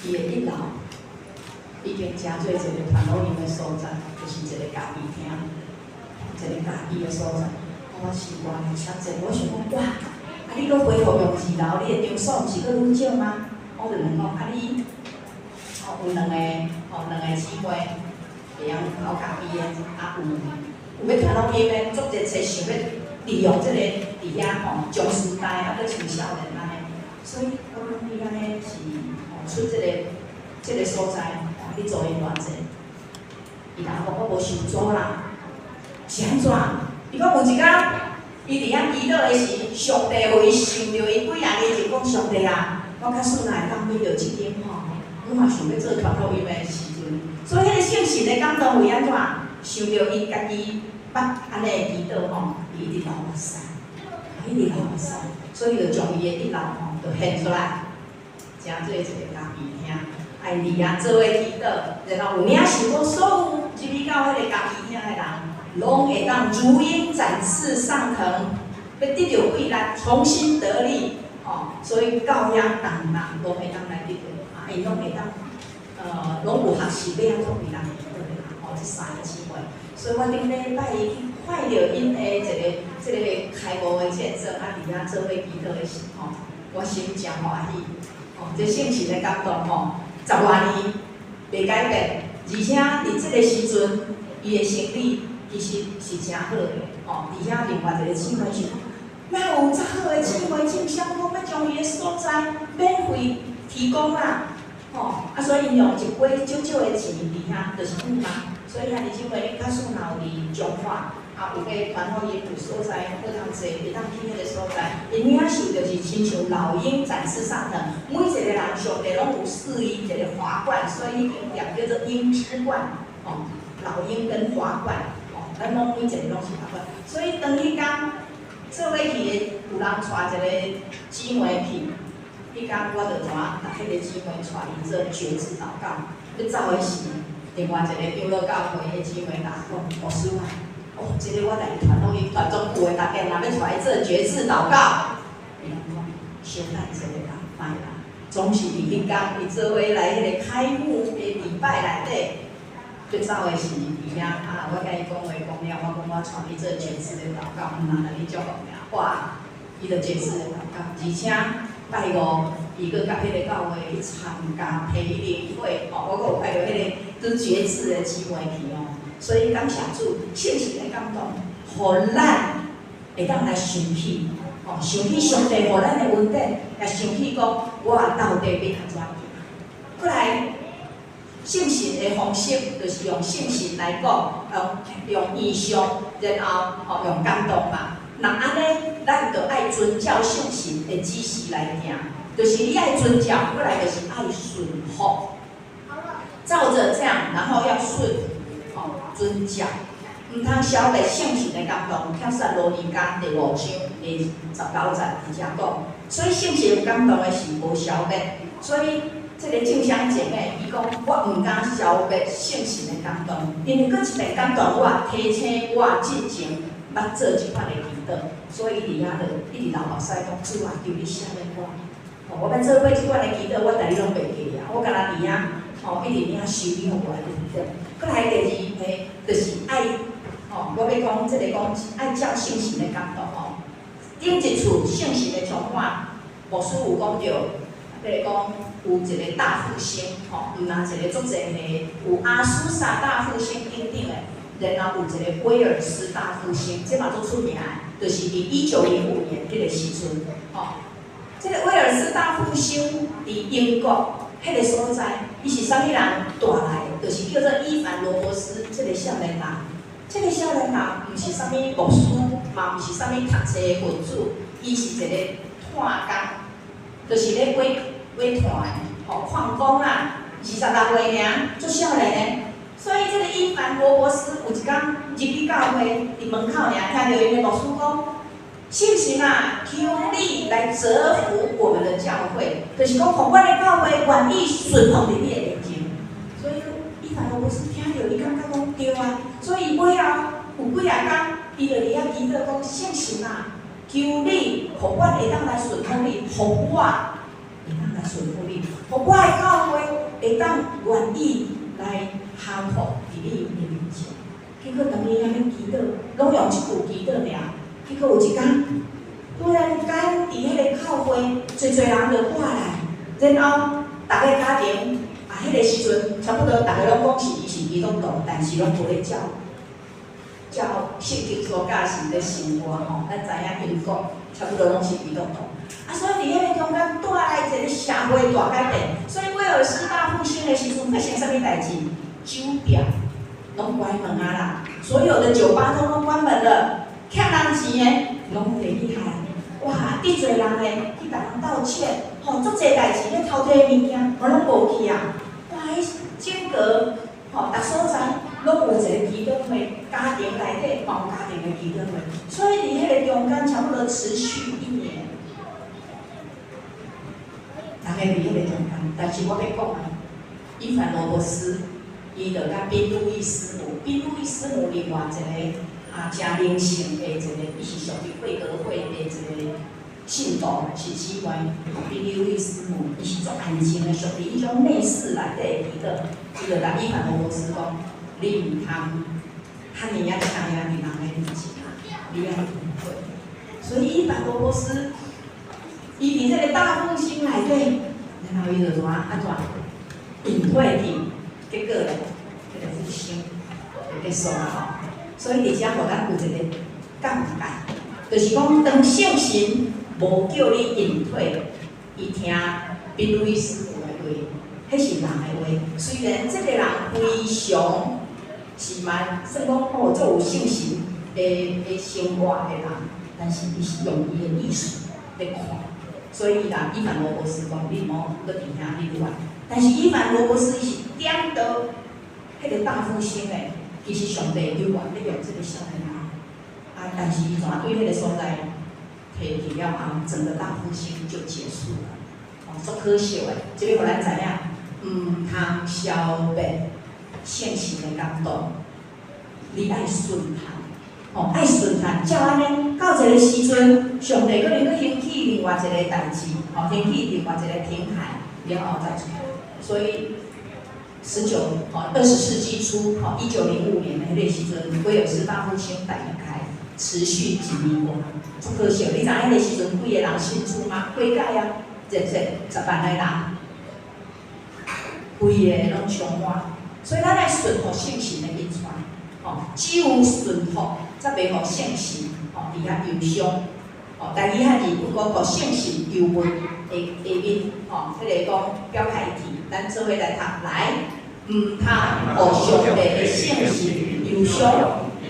伊的一樓已經成做一個傳福音的所在，就是一個咖啡廳，一個咖啡的所在。我心肝內超濟，我想講哇，啊你閣恢復用二樓，你的場所毋是閣愈少嗎？我就問講，啊你，吼有兩個，吼兩個姊妹會曉泡咖啡的，啊有欲傳福音的，足熱切想欲利用這个佇遐吼將時代啊，閣像少年按呢，所以我講你按呢是吼出這個所在，吼你租𪜶偌濟？伊共我講我無收租啦，是按怎？伊講有一工，伊佇遐祈禱的時，上帝予伊想著伊幾仔年前講上帝啊，我假使若會當買著這間吼，我嘛想欲做傳福音的時陣，所以彼個聖神的感動為按怎？想著伊家己捌按呢祈禱吼，伊一直流目屎，伊一直流目屎，所以就將伊的一樓吼，就獻出來，成做一個咖啡廳，啊，伊佇遐做伙祈禱，然後有領受講所有入去到彼個咖啡廳的人，攏會當如鷹展翅上騰，欲得著貴力，重新得力，吼，所以到遐逐人攏會當來得著，啊，𪜶攏會當，攏有學習欲按怎為人祈禱的啦，吼，這三个姊妹，所以我頂禮拜一去看著𪜶的一個這個開幕的見證，啊，佇遐做伙祈禱的時吼，我心誠歡喜，吼，這聖神的感動吼，十外年袂改變，而且佇這個時陣，伊的生理其實是誠好的，吼，佇遐另外一個姊妹想講，哪有遮好的姊妹正想講欲將伊的所在免費提供啦，吼，啊，所以𪜶用一筆少少的錢佇遐，就是嘛，所以兄弟姊妹，你假使若有佇彰化，啊，有欲傳福音有所在好通坐，會當去彼个所在，𪜶領受就是親像老鷹展翅上騰，每一個人上帝攏有賜伊一個華冠，所以彼間店叫做鷹之冠，吼，老鷹跟華冠，吼，咱攏每一個攏是華冠，所以當彼工做伙去的有人帶一個姊妹去，彼工我就怎啊，共彼个姊妹帶伊做決志禱告，欲走的時，另外一個長老教會的姊妹共我講，牧師啊，哦，這個我來傳福音傳總部的，逐家若欲帶伊做決志禱告，伊人講小等一下啦，莫啦，總是佇彼工伊做伙來彼個開幕的禮拜內底，欲走的時，佇遐啊我共伊講話講了，我講我帶你做決志的禱告，毋通共你祝福爾。哇，伊就決志的禱告，而且拜五，伊閣佮彼个教會去參加培靈會，吼，我閣有派著彼个拄決志的姊妹去哦。所以感謝主，聖神的感動，予咱會當來想起，吼，想起上帝予咱的恩典，也想起講我到底欲按怎行。閣來，聖神的方式，就是用聖神來講，用異象，然後吼用感動嘛。若按呢，咱就愛遵照聖神的指示來行，就是你愛遵照，閣來就是愛順服，照著這樣，然後要順，吼，遵照，毋通消滅聖神的感動。帖撒羅尼迦第五章第19節佇遮講，所以聖神感動的是無消滅，所以這个正相前的，伊講我毋敢消滅聖神的感動，因為閣一遍感動我，提醒我進前捌做這款的祈禱，所以伊佇遐就一直流目屎講，主啊，求你赦免我，吼，我捌做過這款的祈禱，我逐日攏袂記啊，我敢若佇遐，吼，一直遐受你予我的祈禱。閣來第二個就是愛，吼，我欲講這个講愛照聖神的感動吼。頂一次聖神的充滿，牧師有講著，比如講有一个大復興，吼，毋但一个足濟个有阿蘇薩大復興等等的，然後有一个威爾斯大復興，這嘛足出名的，就是佇1905年彼个時陣，吼，這个威爾斯大復興佇英國彼个所在，伊是啥物人帶來的？就是叫做伊凡羅伯斯這个少年人。這个少年人毋是啥物牧師，嘛毋是啥物讀冊的分子，伊是一個炭工，就是咧挖挖炭的，吼，礦工啦，26歲爾，足少年的。所以這个伊凡羅伯斯有一工入去教會，佇門口爾聽著𪜶的牧師講：聖神啊，求你來折服我們的教會，就是講，予阮的教會願意順服佇你的面前。所以伊凡羅伯斯聽著，伊感覺講對啊，所以尾後有幾仔工，伊就佇遐祈禱講：聖神啊，求你，予阮會當來順服你，予我會當來順服你，予我的教會會當願意來降服佇你的面前。結果當伊按呢祈禱，攏用這句祈禱爾。結果有一工，突然間佇彼個教會，濟濟人就過來，然後逐个家庭啊，彼个時陣差不多逐个攏講是伊是基督徒，但是攏無咧照照聖經所教示咧生活吼。咱知影英國差不多攏是基督徒，啊，所以佇彼个中間帶來一個社會大改變。所以威爾斯大復興的時陣發生啥物代誌？酒店攏關門啊啦，所有的酒吧通通關門了，欠人錢的攏提起來，哇，得罪人的去共人道歉，吼，足濟代誌咧偷提物件，嘛攏無去啊。哇，彼整個吼，逐所在攏有一個祈禱會，家庭內底嘛有家庭的祈禱會，所以佇彼個中間差不多持續一年，逐家佇彼個中間，但是我欲講啊，伊凡羅伯斯，伊就佮賓路易師母，賓路易師母另外一個啊，誠靈性的一個，伊是屬於貴格會的一個信徒，是姊妹。賓路易師母，伊是足安靜的，屬於彼種內室內底的祈禱。伊就共伊凡羅伯斯講：你毋通遐爾仔請領佇人的面前啊，你愛隱退。所以伊凡羅伯斯，伊佇這個大復興內底，然後伊就怎按怎隱退去，結果咧，這個復興就結束啊吼。所以佇遮予咱有一個感覺，就是講當聖神無叫你隱退，伊聽賓路易師母的話，彼是人的話。雖然這個人非常是嘛，算講哦，足有聖神的生活的人，但是伊是用伊的意思咧看，所以伊共伊凡羅伯斯講，你毋好閣佇遐你落來。但是伊凡羅伯斯伊是點到彼個大復興的，其實上帝猶原咧用這個少年人，啊，但是伊怎對彼個所在提去了後，整個大復興就結束了，哦，足可惜的。這个予咱知影，毋通消滅聖神的感動，你愛順服，吼，愛順服，照按呢，到一個時陣，上帝可能閣興起另外一個代誌，吼，興起另外一個平台，了後再出來。所以， 19吼20世紀初吼1905年的彼个時陣，威爾斯大復興第一開，持續一年外，足可惜。你知影彼個時陣幾个人信主嗎？幾屆啊？熱熱10萬個人，規个攏充滿。所以咱愛順服聖神的引帶，吼，只有順服，才袂予聖神吼佇遐憂傷。吼，台語漢字不講，予聖神憂悶的下面，吼，彼个講表開題，咱做伙來讀來，毋通予上帝的聖神憂傷，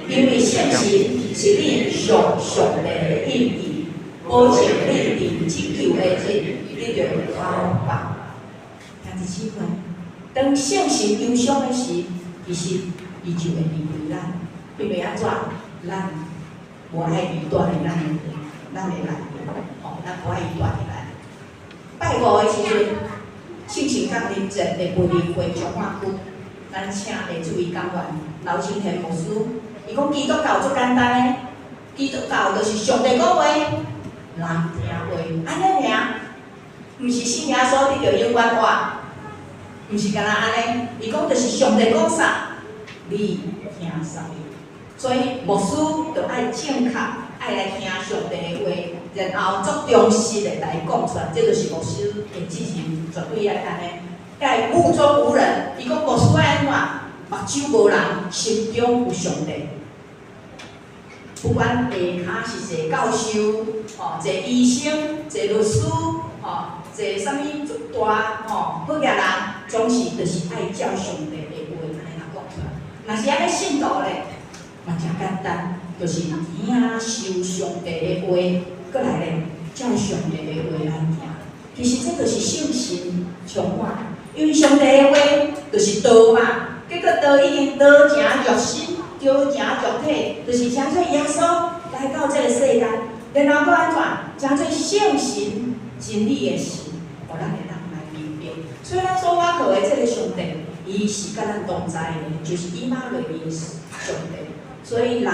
因為聖神是你屬上帝的印記，保證你佇這救的日得著頭髮。兄弟姊妹，當聖神憂傷的時，其實伊就會離開咱，因為按怎？咱無愛伊蹛佇咱的內面，吼，咱無愛伊蹛佇咱。拜五的時陣，聖神降臨節的培靈會彰化區，咱請的注意講員劉清賢牧師，伊講基督教足簡單的，基督教就是上帝講話，人聽話，按呢爾，毋是信耶穌你就永遠活，毋是干焦按呢，伊講就是上帝講啥，你聽啥物。所以牧師就愛正確，愛來聽上帝的話，然後足忠實的來講出來，這就是牧師的責任，絕對愛按呢。愛目中無人，伊講牧師愛按怎？目睭無人，心中有上帝。不管下跤是坐教授，吼，坐醫生，坐律師，吼，坐啥物足大吼好額人，總是就是愛照上帝的話按呢來講出來。若是按呢信徒咧，嘛誠簡單，就是聽受上帝的話，閣來咧照上帝的話來行。其實這就是聖神充滿，因為上帝的話就是道嘛，結果道已經道成肉身，道成肉體，就是成做耶穌來到這個世間，然後閣按怎？成做聖神真理的神，予咱會當來明白。所以咱所倚靠的這個上帝，伊是佮咱同在的，就是以馬內利的上帝。所以人來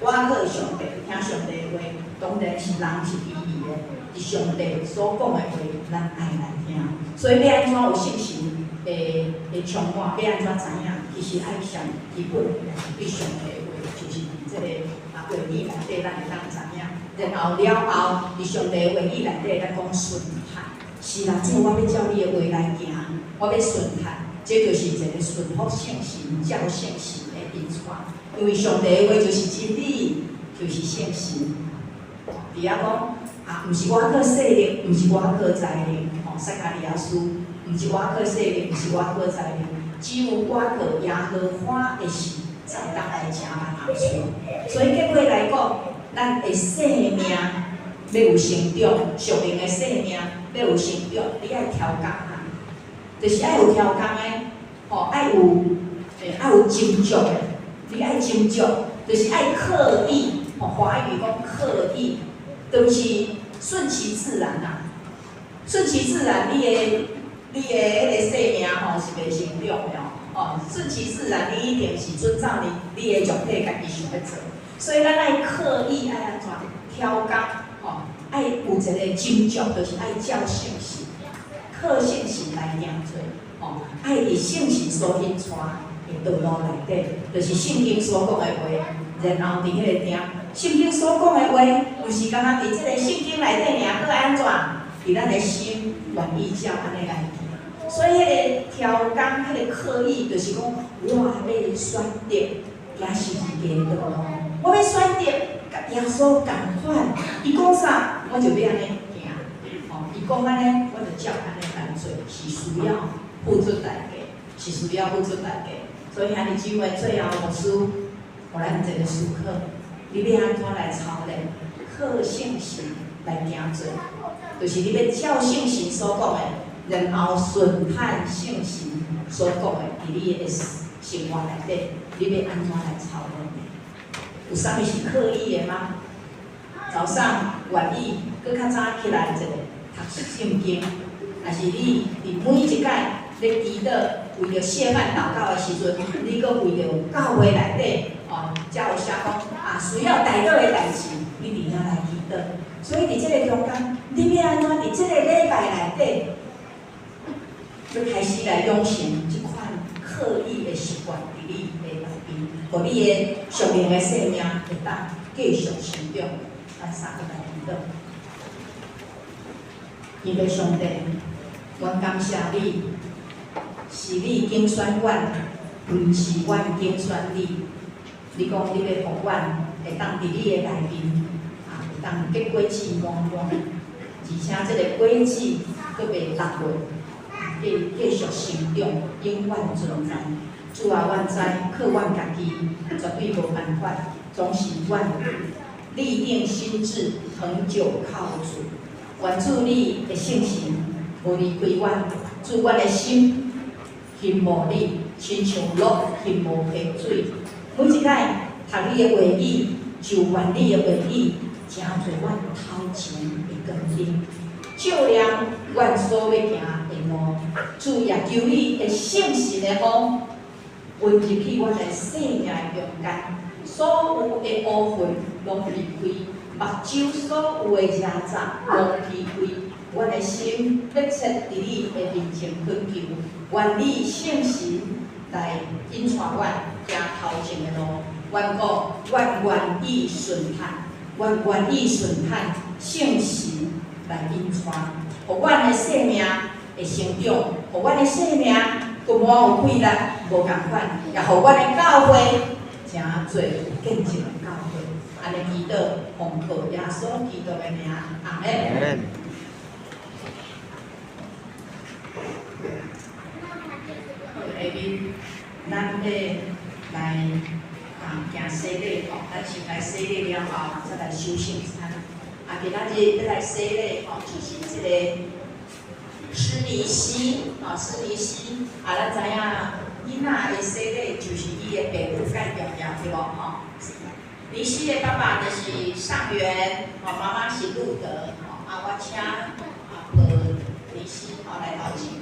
倚靠上帝，聽上帝的話，當然是人是卑微的，是上帝所講的話，咱愛來聽。所以欲按怎有聖神的充滿，欲按怎知影？其實愛上基本的對上帝的話，就是佇這個話語內底，咱會當知影。然後了後，佇上帝的話語內底，咱講順服。是啦，主，我欲照你的話來行，我欲順服，這就是一個順服聖神、照聖神的引帶。因為上帝的話就是真理，就是聖神。佇遐講啊，毋是我靠勢力，毋是我靠才能，吼，撒迦利亞書，毋是我靠勢力，毋是我靠才能，只有倚靠耶和華的神，才會當來成辦事。所以結尾來講，咱的生命欲有成長，屬靈的生命欲有成長，你愛調工啊，就是愛有調工的，吼，愛有斟酌的，你愛斟酌，就是愛刻意，吼，華語講刻意，就是順其自然啊，順其自然，你的彼個生命吼是袂成長的哦，哦，順其自然，你一定是遵照你的肉體家己想欲做，所以咱愛刻意愛按怎調工，吼，愛有一個斟酌，就是愛照聖神，靠聖神來行做，吼，愛佇聖神所引帶的道路內底，就是聖經所講的話，然後佇彼個點，聖經所講的話，毋是干焦佇這個聖經內底爾，閣愛按怎？佇咱的心願意照按呢來行。所以彼個調工，彼個刻意，就是講，我欲選擇行十字架的道路，我欲選擇佮耶穌仝款，伊講啥，我就欲按呢行。吼，伊講按呢，我就照按呢來做，是需要付出代價，是需要付出代價。所以兄弟姊妹，最後牧師，予咱一個思考，你欲按怎來操練，靠聖神來行做，就是你欲照聖神所講的，然後順範聖神所講的，佇你的生活內底，你欲按怎來操練？有啥物是刻意的嗎？早上願意閣較早起來一下讀聖經，抑是你佇每一擺咧祈禱，為著謝飯禱告的時陣，你閣為著教會內底，哦，才有寫講啊，需要代禱的代誌，你佇遐來祈禱。所以佇這個中間，你欲按怎佇這個禮拜內底，欲開始來養成這款刻意的習慣佇你的內面，予你的屬靈的生命會當繼續成長。咱三個來祈禱。天父上帝，阮感謝你，是你揀選阮，毋是阮揀選你。你講你欲予阮會當佇你的內面，啊，會當結果子滿滿，而且這个果子閣袂落落，繼續成長，永遠存在。主啊，阮知靠阮家己絕對無辦法，總是阮立定心志，恆久靠主。願主你的聖神無離開阮，主阮的心欣慕你，親像鹿欣慕溪水。每一擺讀你的話語，就願你的話語成做阮頭前的光燈，照亮阮所欲行的路。主也求你的聖神的風，溫入去阮的生命的中間，所有的烏雲攏離開，目睭所有的邪雜攏離開，阮的心熱切佇你的面前懇求，願你聖神來引帶阮行頭前的路。願講，阮願意順服，阮願意順服聖神來引帶，予阮的生命會成長，予阮的生命閣滿有氣力，無仝款，也予阮的教會成做有見證的教會。按呢祈禱，奉靠耶穌基督的名，阿們。好，下面咱欲來啊行洗禮吼，咱先來洗禮了後，再來守聖餐。啊，今仔日欲來洗禮吼，就是這個施尼西，吼，施尼西，啊，咱知影囡仔的洗禮就是伊的爸母介重要，對無吼？尼西的爸爸就是上元，吼，媽媽是路德，吼，啊，我請啊抱尼西吼來頭前。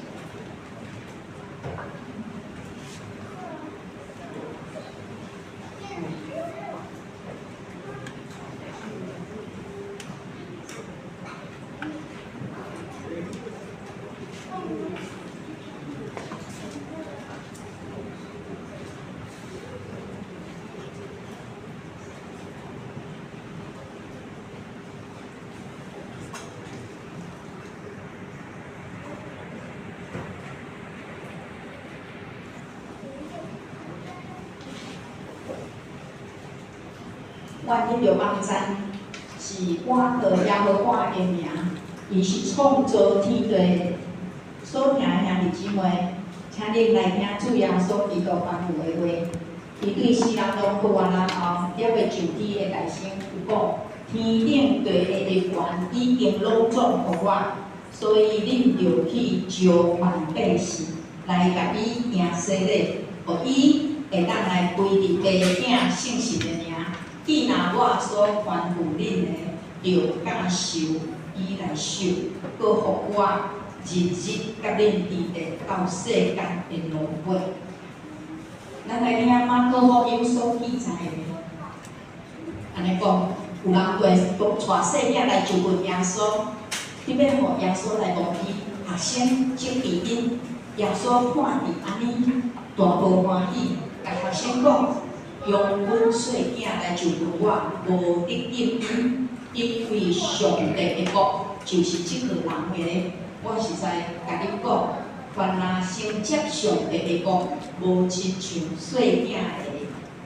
阮彼个網站是倚靠耶和華的名，伊是創造天地的。所聽的兄弟姊妹，請恁來聽主耶穌基督吩咐的話。伊對死人中復活了後，猶未上天的大聲有講：天頂地下的權已經攏總予我，所以恁著去召萬百姓來共伊行洗禮，予伊會當來歸入父囝聖神的名。既若我所吩咐恁的，著教授伊來守，閣予我日日佮恁佇咧到世界的落尾。咱來聽馬可福音所記載的，按呢講，有人帶帶細囝來就近耶穌，欲予耶穌來摸伊，學生責備𪜶，耶穌看佇按呢，大無歡喜，共學生講。容阮細囝來就近我，無得禁𪜶，因為上帝的國就是這號人的。我實在共恁講，凡若承接上帝的國，無親像細囝的，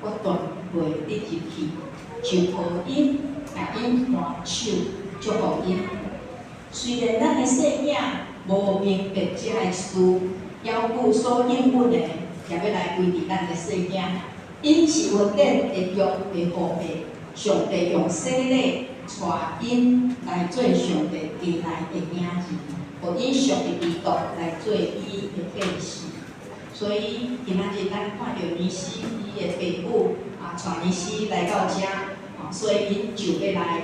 我斷袂得入去。就予𪜶，共𪜶牽手，祝福𪜶。雖然咱的細囝無明白這个事，猶閣所應允的，也欲來歸佇咱的細囝。𪜶是恩典的約的後裔，上帝用洗禮帶𪜶來做上帝家內的囝兒，予𪜶屬於基督來做伊的百姓。所以今仔日咱看著尼西伊的爸母啊，帶尼西來到遮，所以𪜶就欲來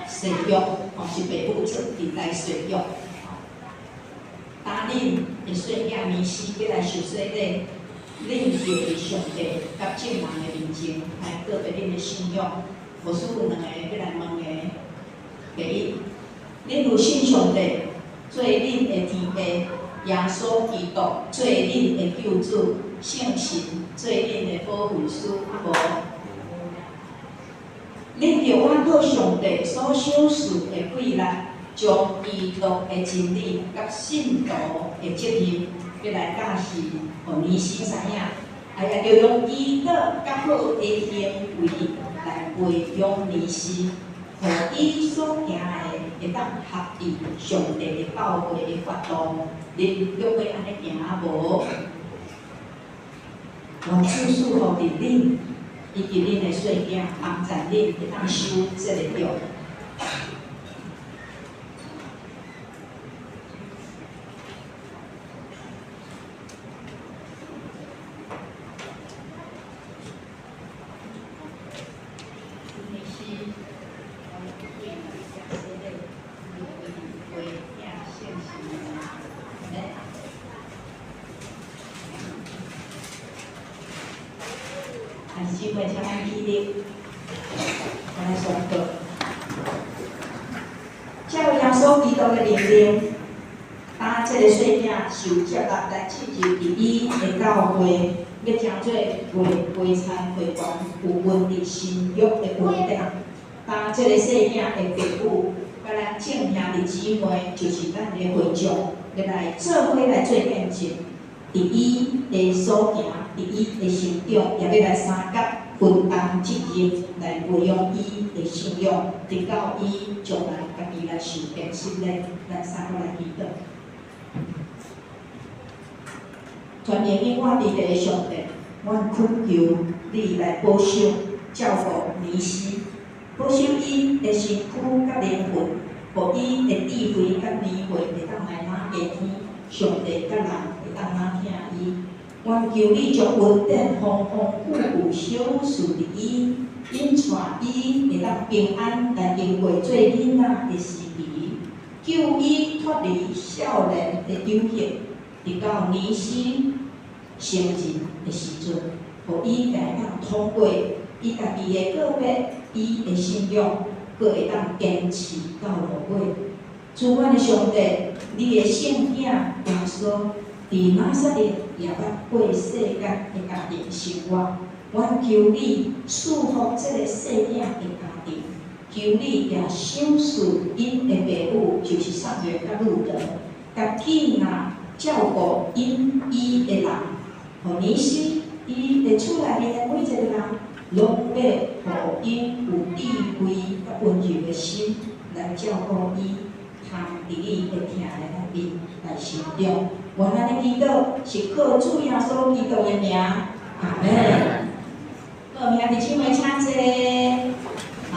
誓約，吼是爸母出佇來誓約。當恁的細囝尼西欲來受洗禮，恁就佇上帝佮眾人的面前來告白恁的信仰。牧師有兩个欲來問的。第一，恁有信上帝做恁的天父，耶穌基督做恁的救主，聖神做恁的保惠師，啊無？恁著倚靠上帝所賞賜的貴力，將基督的真理佮信徒的責任，欲來教示予年生知影。啊，也著用祈禱佮好的行為來培養年生，予伊所行的會當合佇上帝的教誨的法度。恁著欲按呢行無？願主賜福佇恁以及恁的細囝，幫助恁會當守這個約。姊妹，請咱起立，來宣告。照耶穌基督的命令，當這个細囝受接納來進入佇伊的教會，欲成做月會餐會員有恩佇新約的恩典。當這个細囝的父母，佮咱眾兄弟姊妹，就是咱的會眾，欲來做伙來做見證，佇伊的所行，佇伊的成長，也欲來相佮分擔責任，來培養伊的信仰，直到伊將來家己來受堅洗禮，咱三個來祈禱。全能永活佇地的上帝，阮懇求你來保守、照顧尼西，保守伊的身軀佮靈魂，予伊的智慧佮年歲會當來哪加添，上帝佮人會當哪疼伊。阮求你將恩典豐豐富富賞賜佇伊，引帶伊會當平安來經過做囡仔的時期，救伊脫離少年的誘惑，直到年時成人的時陣，予伊會當通過伊家己的告別，伊的信仰，閣會當堅持到落尾。主阮的上帝，你的聖囝耶穌佇拿撒勒也捌過世間的家庭生活，阮求你賜福這个細囝的家庭，求你也賞賜𪜶的爸母，就是撒母耳佮路得，共建立照顧𪜶伊的人，予尼西伊的厝內面的每一个人，攏欲予𪜶有智慧佮溫柔的心來照顧伊，通佇你的疼的內面來成長。願咱的祈禱是靠主耶穌基督的名，阿們。好，兄弟姊妹，請坐。來，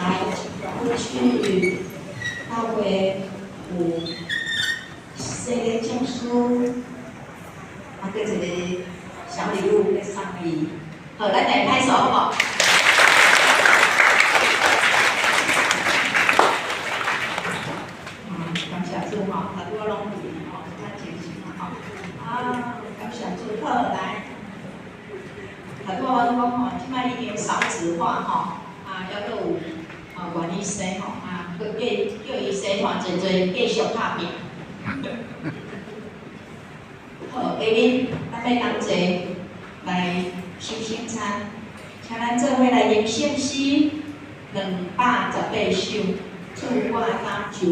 過去教會有洗禮證書，啊，閣一个小禮物欲送伊。好，咱來拍手好無？感謝主吼，頭拄仔攏有吼，較精神吼。啊，感謝主，好來。頭拄仔我講吼，這擺已經少子化吼，啊，猶閣有啊願意生吼，啊，閣繼叫伊生番濟濟，繼續拍拚。好，下面咱欲同齊來守聖餐，請咱做伙來吟聖詩218首，主我擔受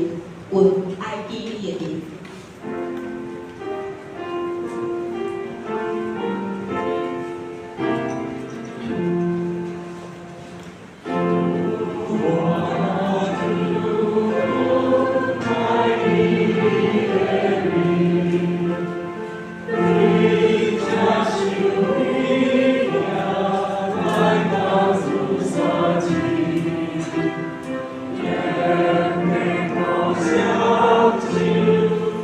阮愛記你的名。小酒。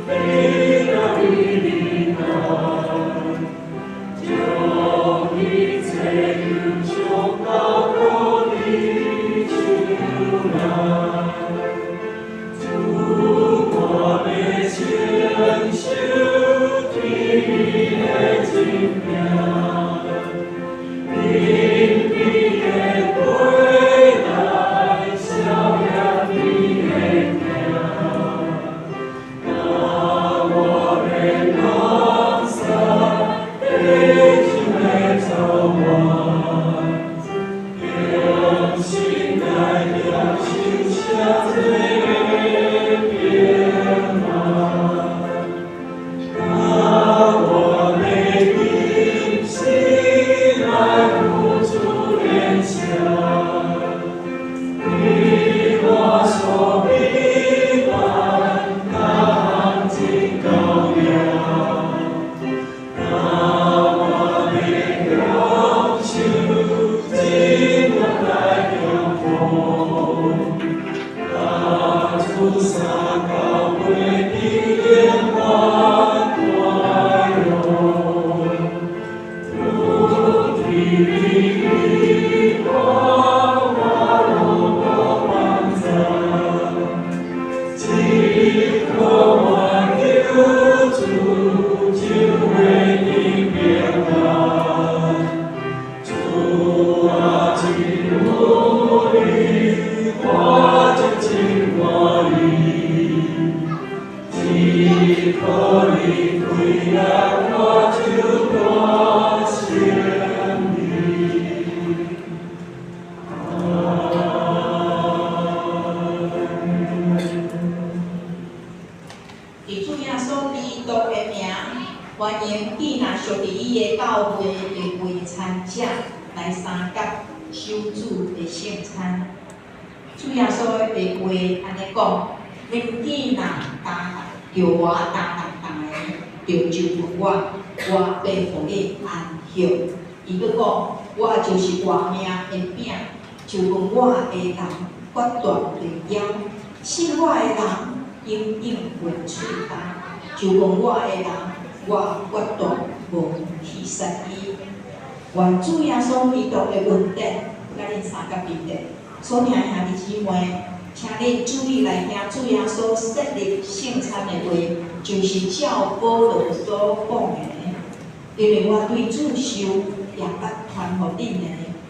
守主的聖餐。主耶穌的話按呢講：恁既若擔著我擔重擔的，就就近我，我欲予恁安歇。伊閣講：我就是活命的餅，就近我的人，決斷袂枵；信我的人，永遠袂喙乾。就近我的人，我決斷無去殺伊。願主耶穌基督的恩典，佮恁相佮彼得。所聽的兄弟姊妹，請恁注意來聽主耶穌設立聖餐的話，就是照保羅所講的。因為我對主受也捌傳予恁的，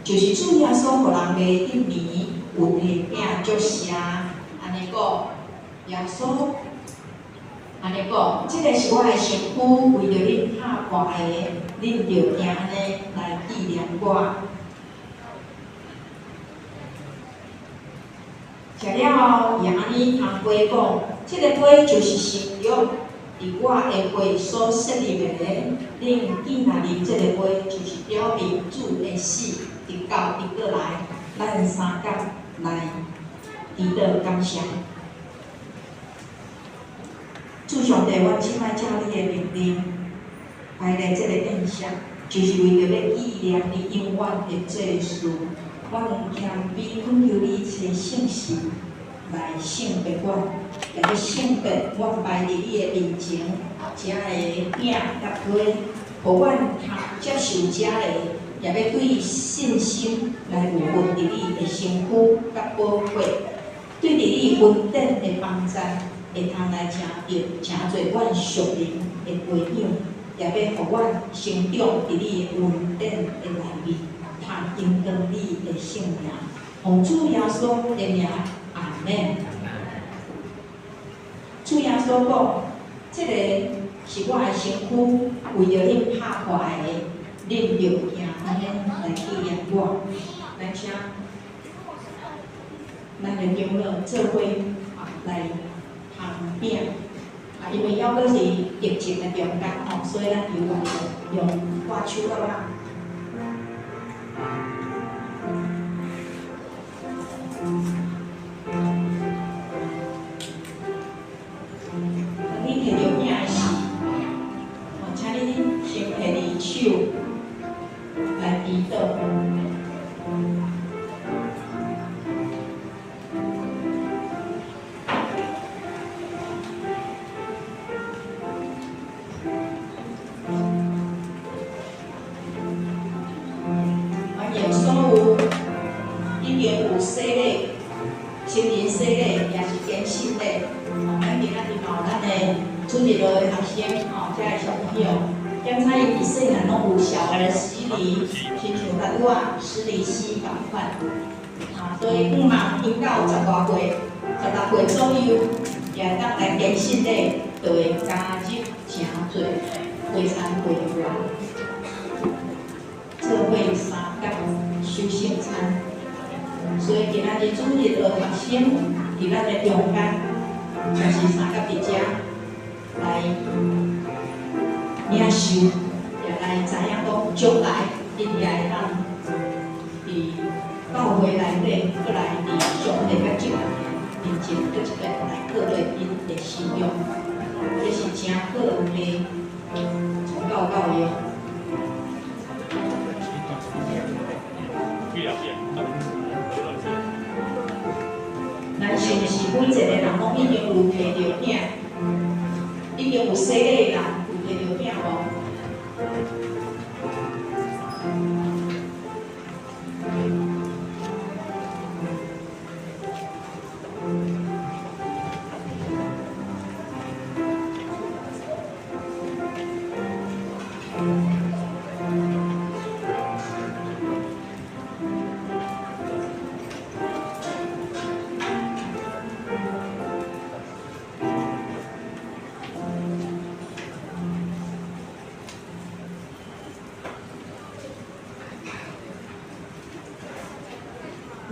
就是主耶穌予人賣彼暝有提餅祝謝，按呢講，耶穌按呢講，這个是我的身軀，為著恁拍破的，恁著行按呢來紀念我。食了後，伊按呢捧杯講，這个杯就是新約，佇我的血所設立的。恁既若啉這个杯，就是表明主的死，直到伊閣來，咱相佮來祈禱感謝。主上帝，阮這擺照你的命令，排列這个宴席，就是為著欲紀念你永遠的做事。阮謙卑懇求你差聖神來聖別阮，也欲聖別阮擺佇你的面前遮的餅佮杯，予阮通接受遮的，也欲對信心來有份佇你的身軀佮寶血，對佇你恩典的幫助，會通來成就成做阮屬靈的培養，也欲予阮成長佇你的恩典的內面，通榮光你的聖名，奉主耶穌的名，阿們。主耶穌講：這个是我的身軀，為著恁拍破的，恁著行按呢來紀念我。來請咱的長老做伙來捧餅。啊，因為猶閣是疫情的中間吼，所以咱猶原用掛手好無？當你提著餅的時，請你先提佇手來祈禱。歡迎所有已經有洗禮、成人洗禮，也是堅信禮。吼，咱今仔日嘛有咱的主日學的學生，吼，遮的小朋友，檢查𪜶佇細漢攏有小兒洗禮，親像甲拄仔施禮師仝款。啊，所以向望𪜶到十外歲、16歲左右，也會當來堅信禮，就會加入誠濟會餐會員，做伙相佮守聖餐。所以今仔日主日學學生佇咱的中間，就是相佮佇遮來領受，也來知影講將來𪜶也會當佇教會內底，閣來佇上帝佮眾人面前，閣一遍來過對𪜶的信仰，這是誠好的宗教教育。咱是毋是每一个人攏已經有提著餅，已經有洗禮的人有提著餅無？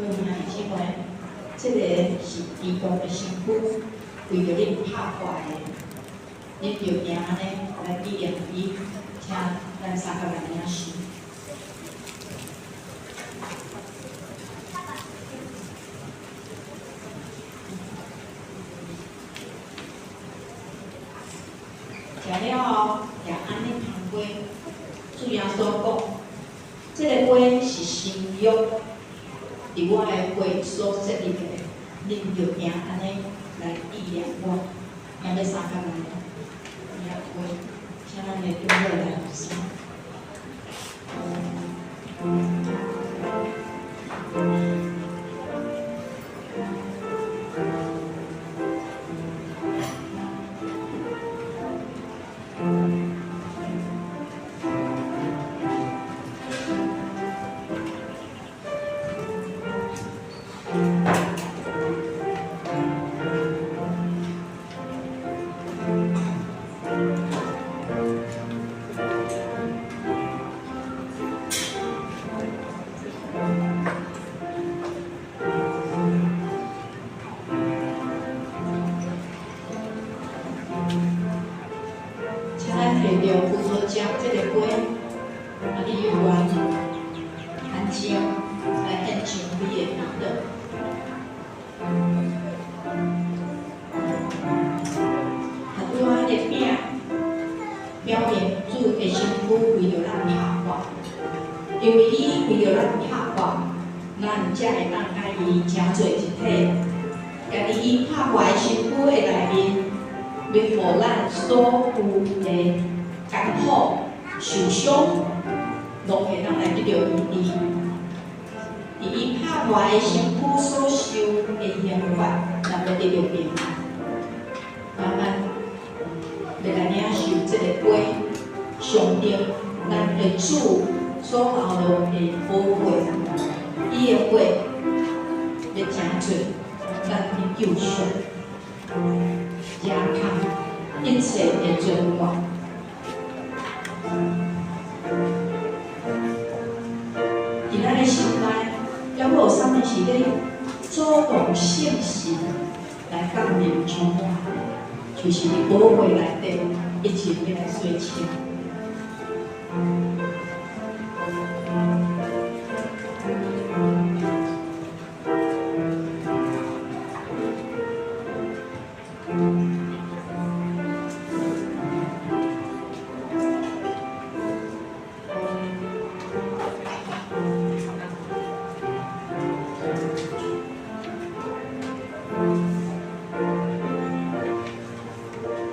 各位兄弟姊妹，這个是基督的身軀，為著恁拍破的，恁著行按呢來紀念伊，請咱三個來領受。了後，也按呢捧杯。主耶穌講：這个杯是新約，佇我的血所設立的，恁著定按呢來紀念我。今欲三工來領杯，請咱的長老來獻。請咱提著葡萄汁這个杯，啊，你有願安靜來獻上你的祈禱。啊，拄仔彼个餅，表明主的身軀為著咱拍破，因為你為著咱拍破，咱才會當佮伊成做一體。家己伊拍破的身軀的內面，欲予咱所有的艱苦、受傷，攏會當來得著醫治。佇伊拍破的身軀所受的刑罰，咱欲得著平安。慢慢欲來領受這个杯，象徵咱的主所流落的寶血，伊的血欲成做咱的救贖，遮抗一切的罪惡。佇咱的心內，猶閣有啥物是咧阻擋聖神來降臨充滿？就是佇寶血內底，一齊欲來洗清。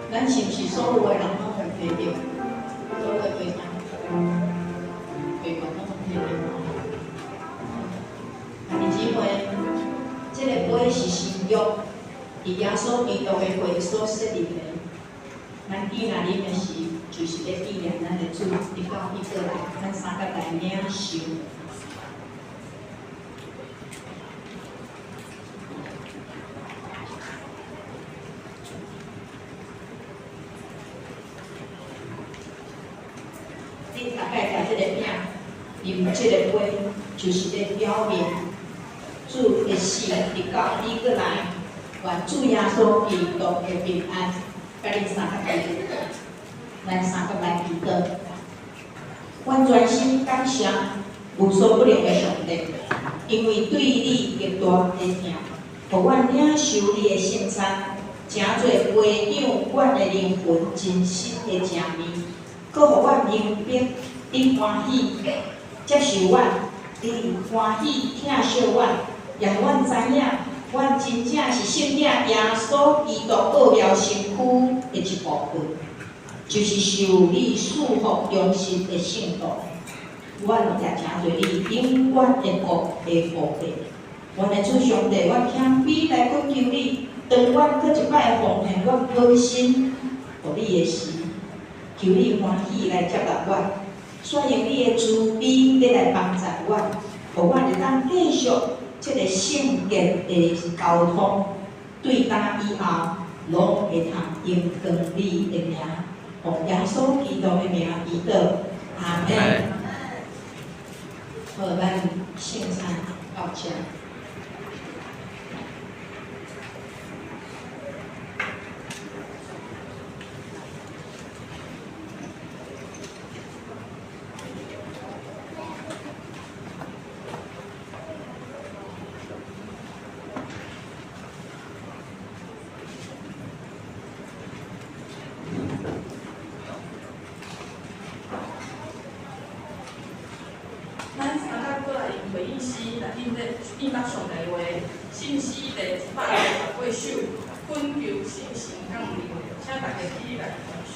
咱是毋是所有的人攏會提著？所有的杯啥？杯罐攏提著。兄弟姊妹，這个杯是新約，佇耶穌基督的血所設立的。咱紀念啉的時，就是咧紀念咱的主，直到伊過來，咱三甲來領受。恁逐擺食這个餅，啉這个杯，就是咧表明主的死，直到伊過來，願主耶穌基督的平安，佮恁三甲來，咱三甲來祈禱。阮專心感謝無所不能的上帝，因為對你極大的疼，予阮領受你的聖餐，成做培養阮的靈魂真實的食物。閣予阮明白，你歡喜接受阮，你歡喜疼惜阮，也予阮知影，阮真正是聖靈耶穌基督奧妙身軀的一部分，就是受你賜福忠實的聖徒。阮也成做你永遠的國的後裔。阮的主上帝，阮謙卑來懇求你，當阮閣一擺奉獻阮本身予你的時，求你歡喜來接納阮，煞用你的慈悲欲來幫助阮，予阮會當繼續這个聖潔的交通，對今以後，攏會通榮光你的名，奉耶穌基督的名祈禱，阿們。好，咱聖餐到這。面捌上帝話，信詩第168首，懇求聖神降臨，請大家起立來觀賞。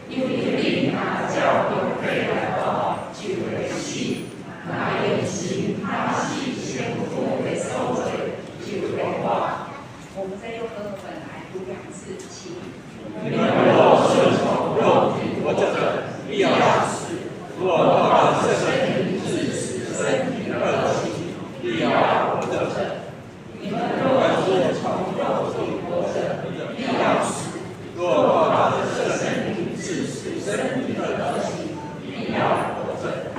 因為你若照著若靠着圣灵治死身体的恶行，必要活着。你們若是從肉體活着，必要死；若靠着聖靈治死身體的惡行，必要活着。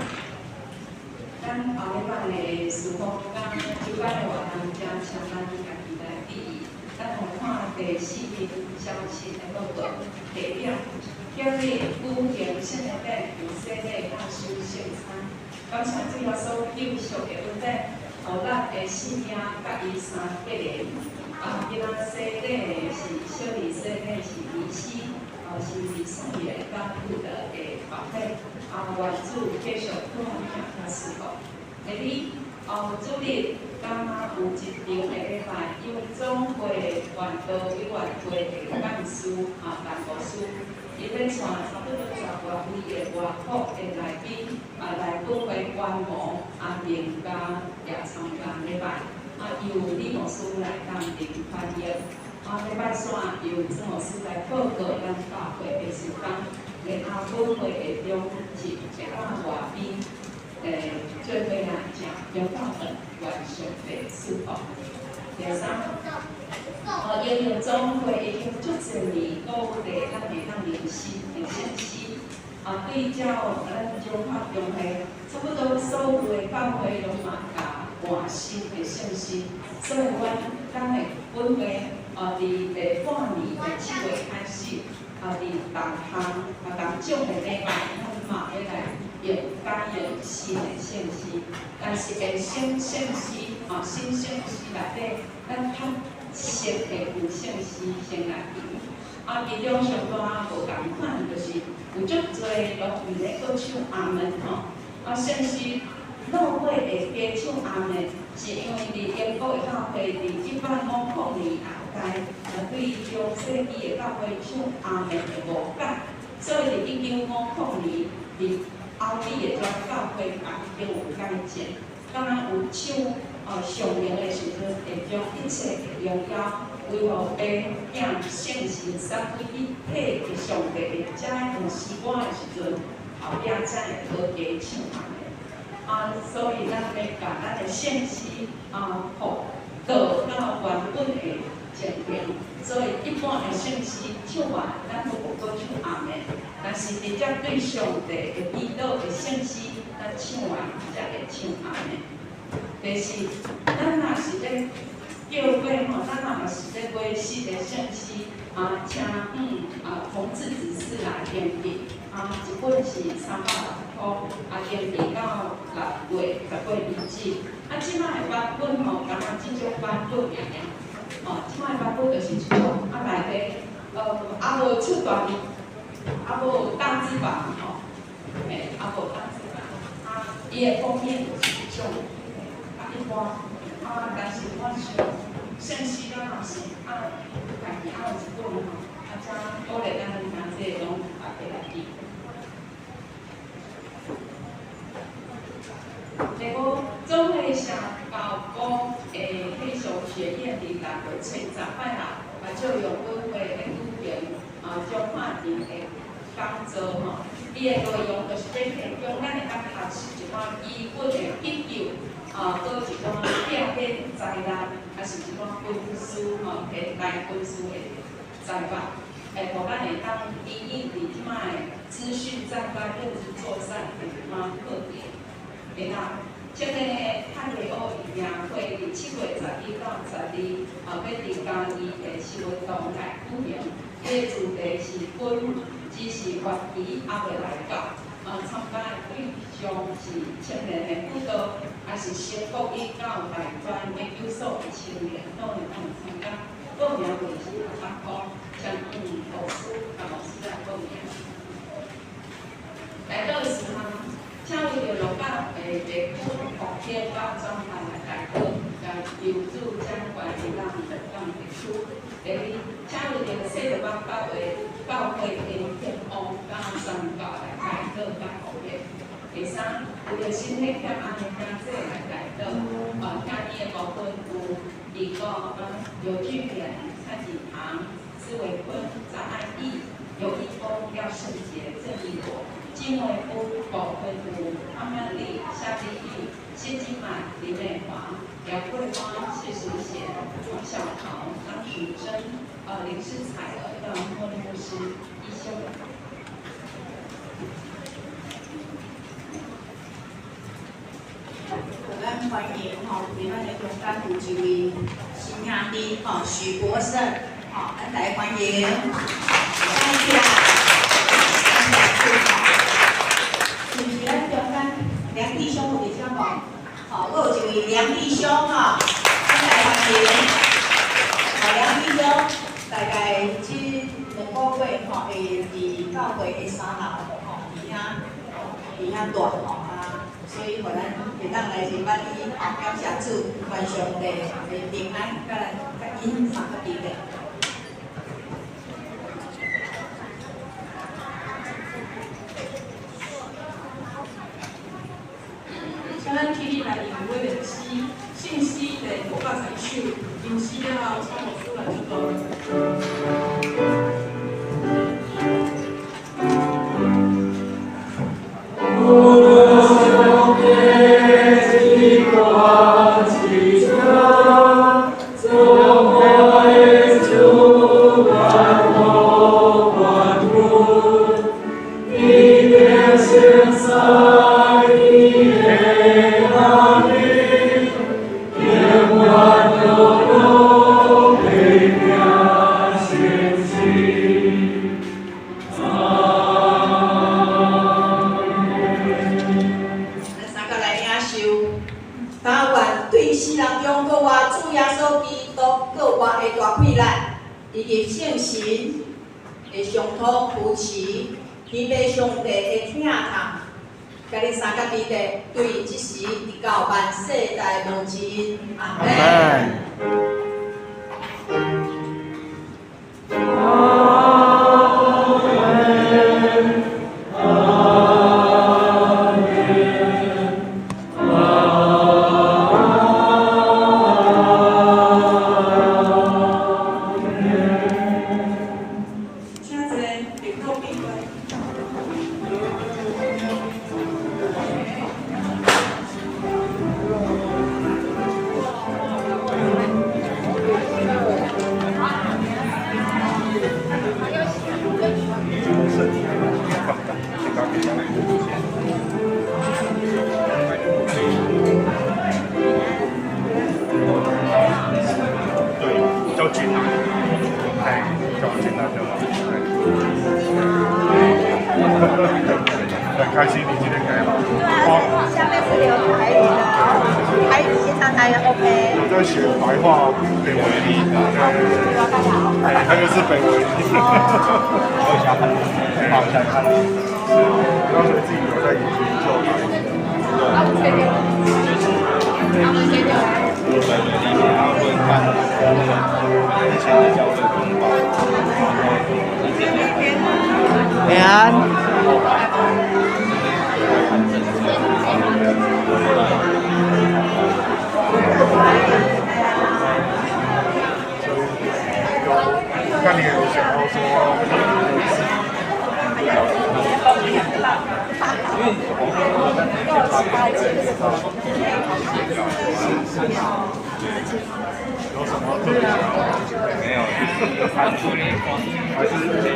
咱後禮拜的事奉佮主班的活動，請咱家己來注意。咱來看第四篇消息的報告。第一，今日舉行聖恩典有洗禮佮守聖餐，感謝主耶穌救贖的恩典，予咱的性命佮伊相結連。啊，今仔洗禮的是小兒洗禮是儀式，是李頌元佮路德的寶貝。啊，願主繼續賜福佮賜福。第二，主日敢若有一場的禮拜，由總會傳道委員會的幹事啊，陳牧師，伊欲帶差不多十外位的外國的來賓啊，來本會觀摩啊，並佮也參加禮拜。啊，由李牧師來擔任翻譯。啊，禮拜三由朱牧師來報告咱教會的事工。然後本會的中是100外賓。做伙來食中晝飯，願上帝賜福。第三，因為總會已經足濟年鼓勵咱會當靈修的聖詩，啊，對照咱中華中會，差不多所有的教會攏嘛共換新的聖詩，所以阮咱的本會啊，佇下半年的7月開始，啊，佇逐項啊逐種的禮拜，咱嘛欲來用改用新的聖詩，但是現新聖詩啊，新聖詩內底，咱較熟的舊聖詩先來唱。啊，其中上大無仝款，就是有足濟攏毋咧閣唱阿門吼。啊，聖詩落尾會加唱阿門，是因為佇英國的教會佇1850年後代，啊對中世紀的教會唱阿門的誤解，所以佇1950年佇後底的全教會也已經有改進，敢若有唱上明的時陣，會將一切的榮耀歸予父、囝、聖神三位一體的上帝的這一段詩歌的時陣，後壁才會閣加唱阿門。啊，所以咱欲共咱的聖詩啊，復倒到原本的情形。所以一般的聖詩唱完，咱都無閣唱阿門。但是直接對上帝的祈禱的聖詩，咱唱完才會唱阿門。第四，咱若是咧叫過吼，咱若嘛是咧買新的聖詩啊，請啊同志執事來登記啊，一本是360箍，啊登記到6月18為止。啊，這擺的版本吼，敢若這種版本爾爾，哦，這擺的版本就是這種，啊內底啊無出大字，啊無大字版吼，嘿，啊無大字版，啊，伊的封面就是這種，啊一般，啊，但是我想，聖詩咱若是愛家己愛有一本吼，啊，才鼓勵咱兄弟攏大家來記。第五，總會社教股的繼續學院佇6月初10拜六，啊，借用本會咧舉行啊中華場的講座吼。伊的內容就是欲提供咱會當學習一寡基本的急救，啊，閣一寡避免災難，抑是一寡軍事吼，現代軍事的知識，會予咱會當因應佇這擺的資訊戰甲認知作戰的這擺課題。第六，青年的探戈音樂會佇7月11到12，啊，欲佇嘉義的秀文堂來舉行。伊的主題是軍，只是樂期猶未來到。啊，參加的對象是青年的輔導，抑是升國一到大專研究所的青年，攏會當參加。報名費是600箍，請牧師佮牧師來報名。代禱的事項，請為著鹿港的地區復興佮轉換來代禱，來求主掌管咱鹿港地區。第二，請為著西鹿港教會的興旺佮宣教來代禱佮奉獻。第三，為著身體欠安的兄弟來代禱，啊，兄弟的部分有李國啊、劉俊遠、蔡錦堂、施偉坤、張安義、劉一峰、廖勝傑、鄭義國。金惠夫、郭惠如、潘曼丽、夏丽玉、谢金满、林美华、姚桂花、谢淑贤、黄小桃、张淑珍、林诗彩儿、廖莫牧师、医生。咱欢迎吼，伫咱的中间有一位新兄弟吼，许国胜，吼，咱来欢迎，欢迎起来，是毋是咱中间梁弟兄有伫遮无？吼，阁有一位梁弟兄吼，咱来欢迎。吼，梁弟兄大概这2个月吼，会伫教会的三楼吼，伫遐住吼啊。所以，予咱会当来认捌伊，吼，感谢主，愿上帝的平安，佮咱佮𪜶三个伫咧。请咱起立来吟尾面诗，圣诗第511首，吟诗了后，请牧师来祝福。有什么特别想要？没有，还是。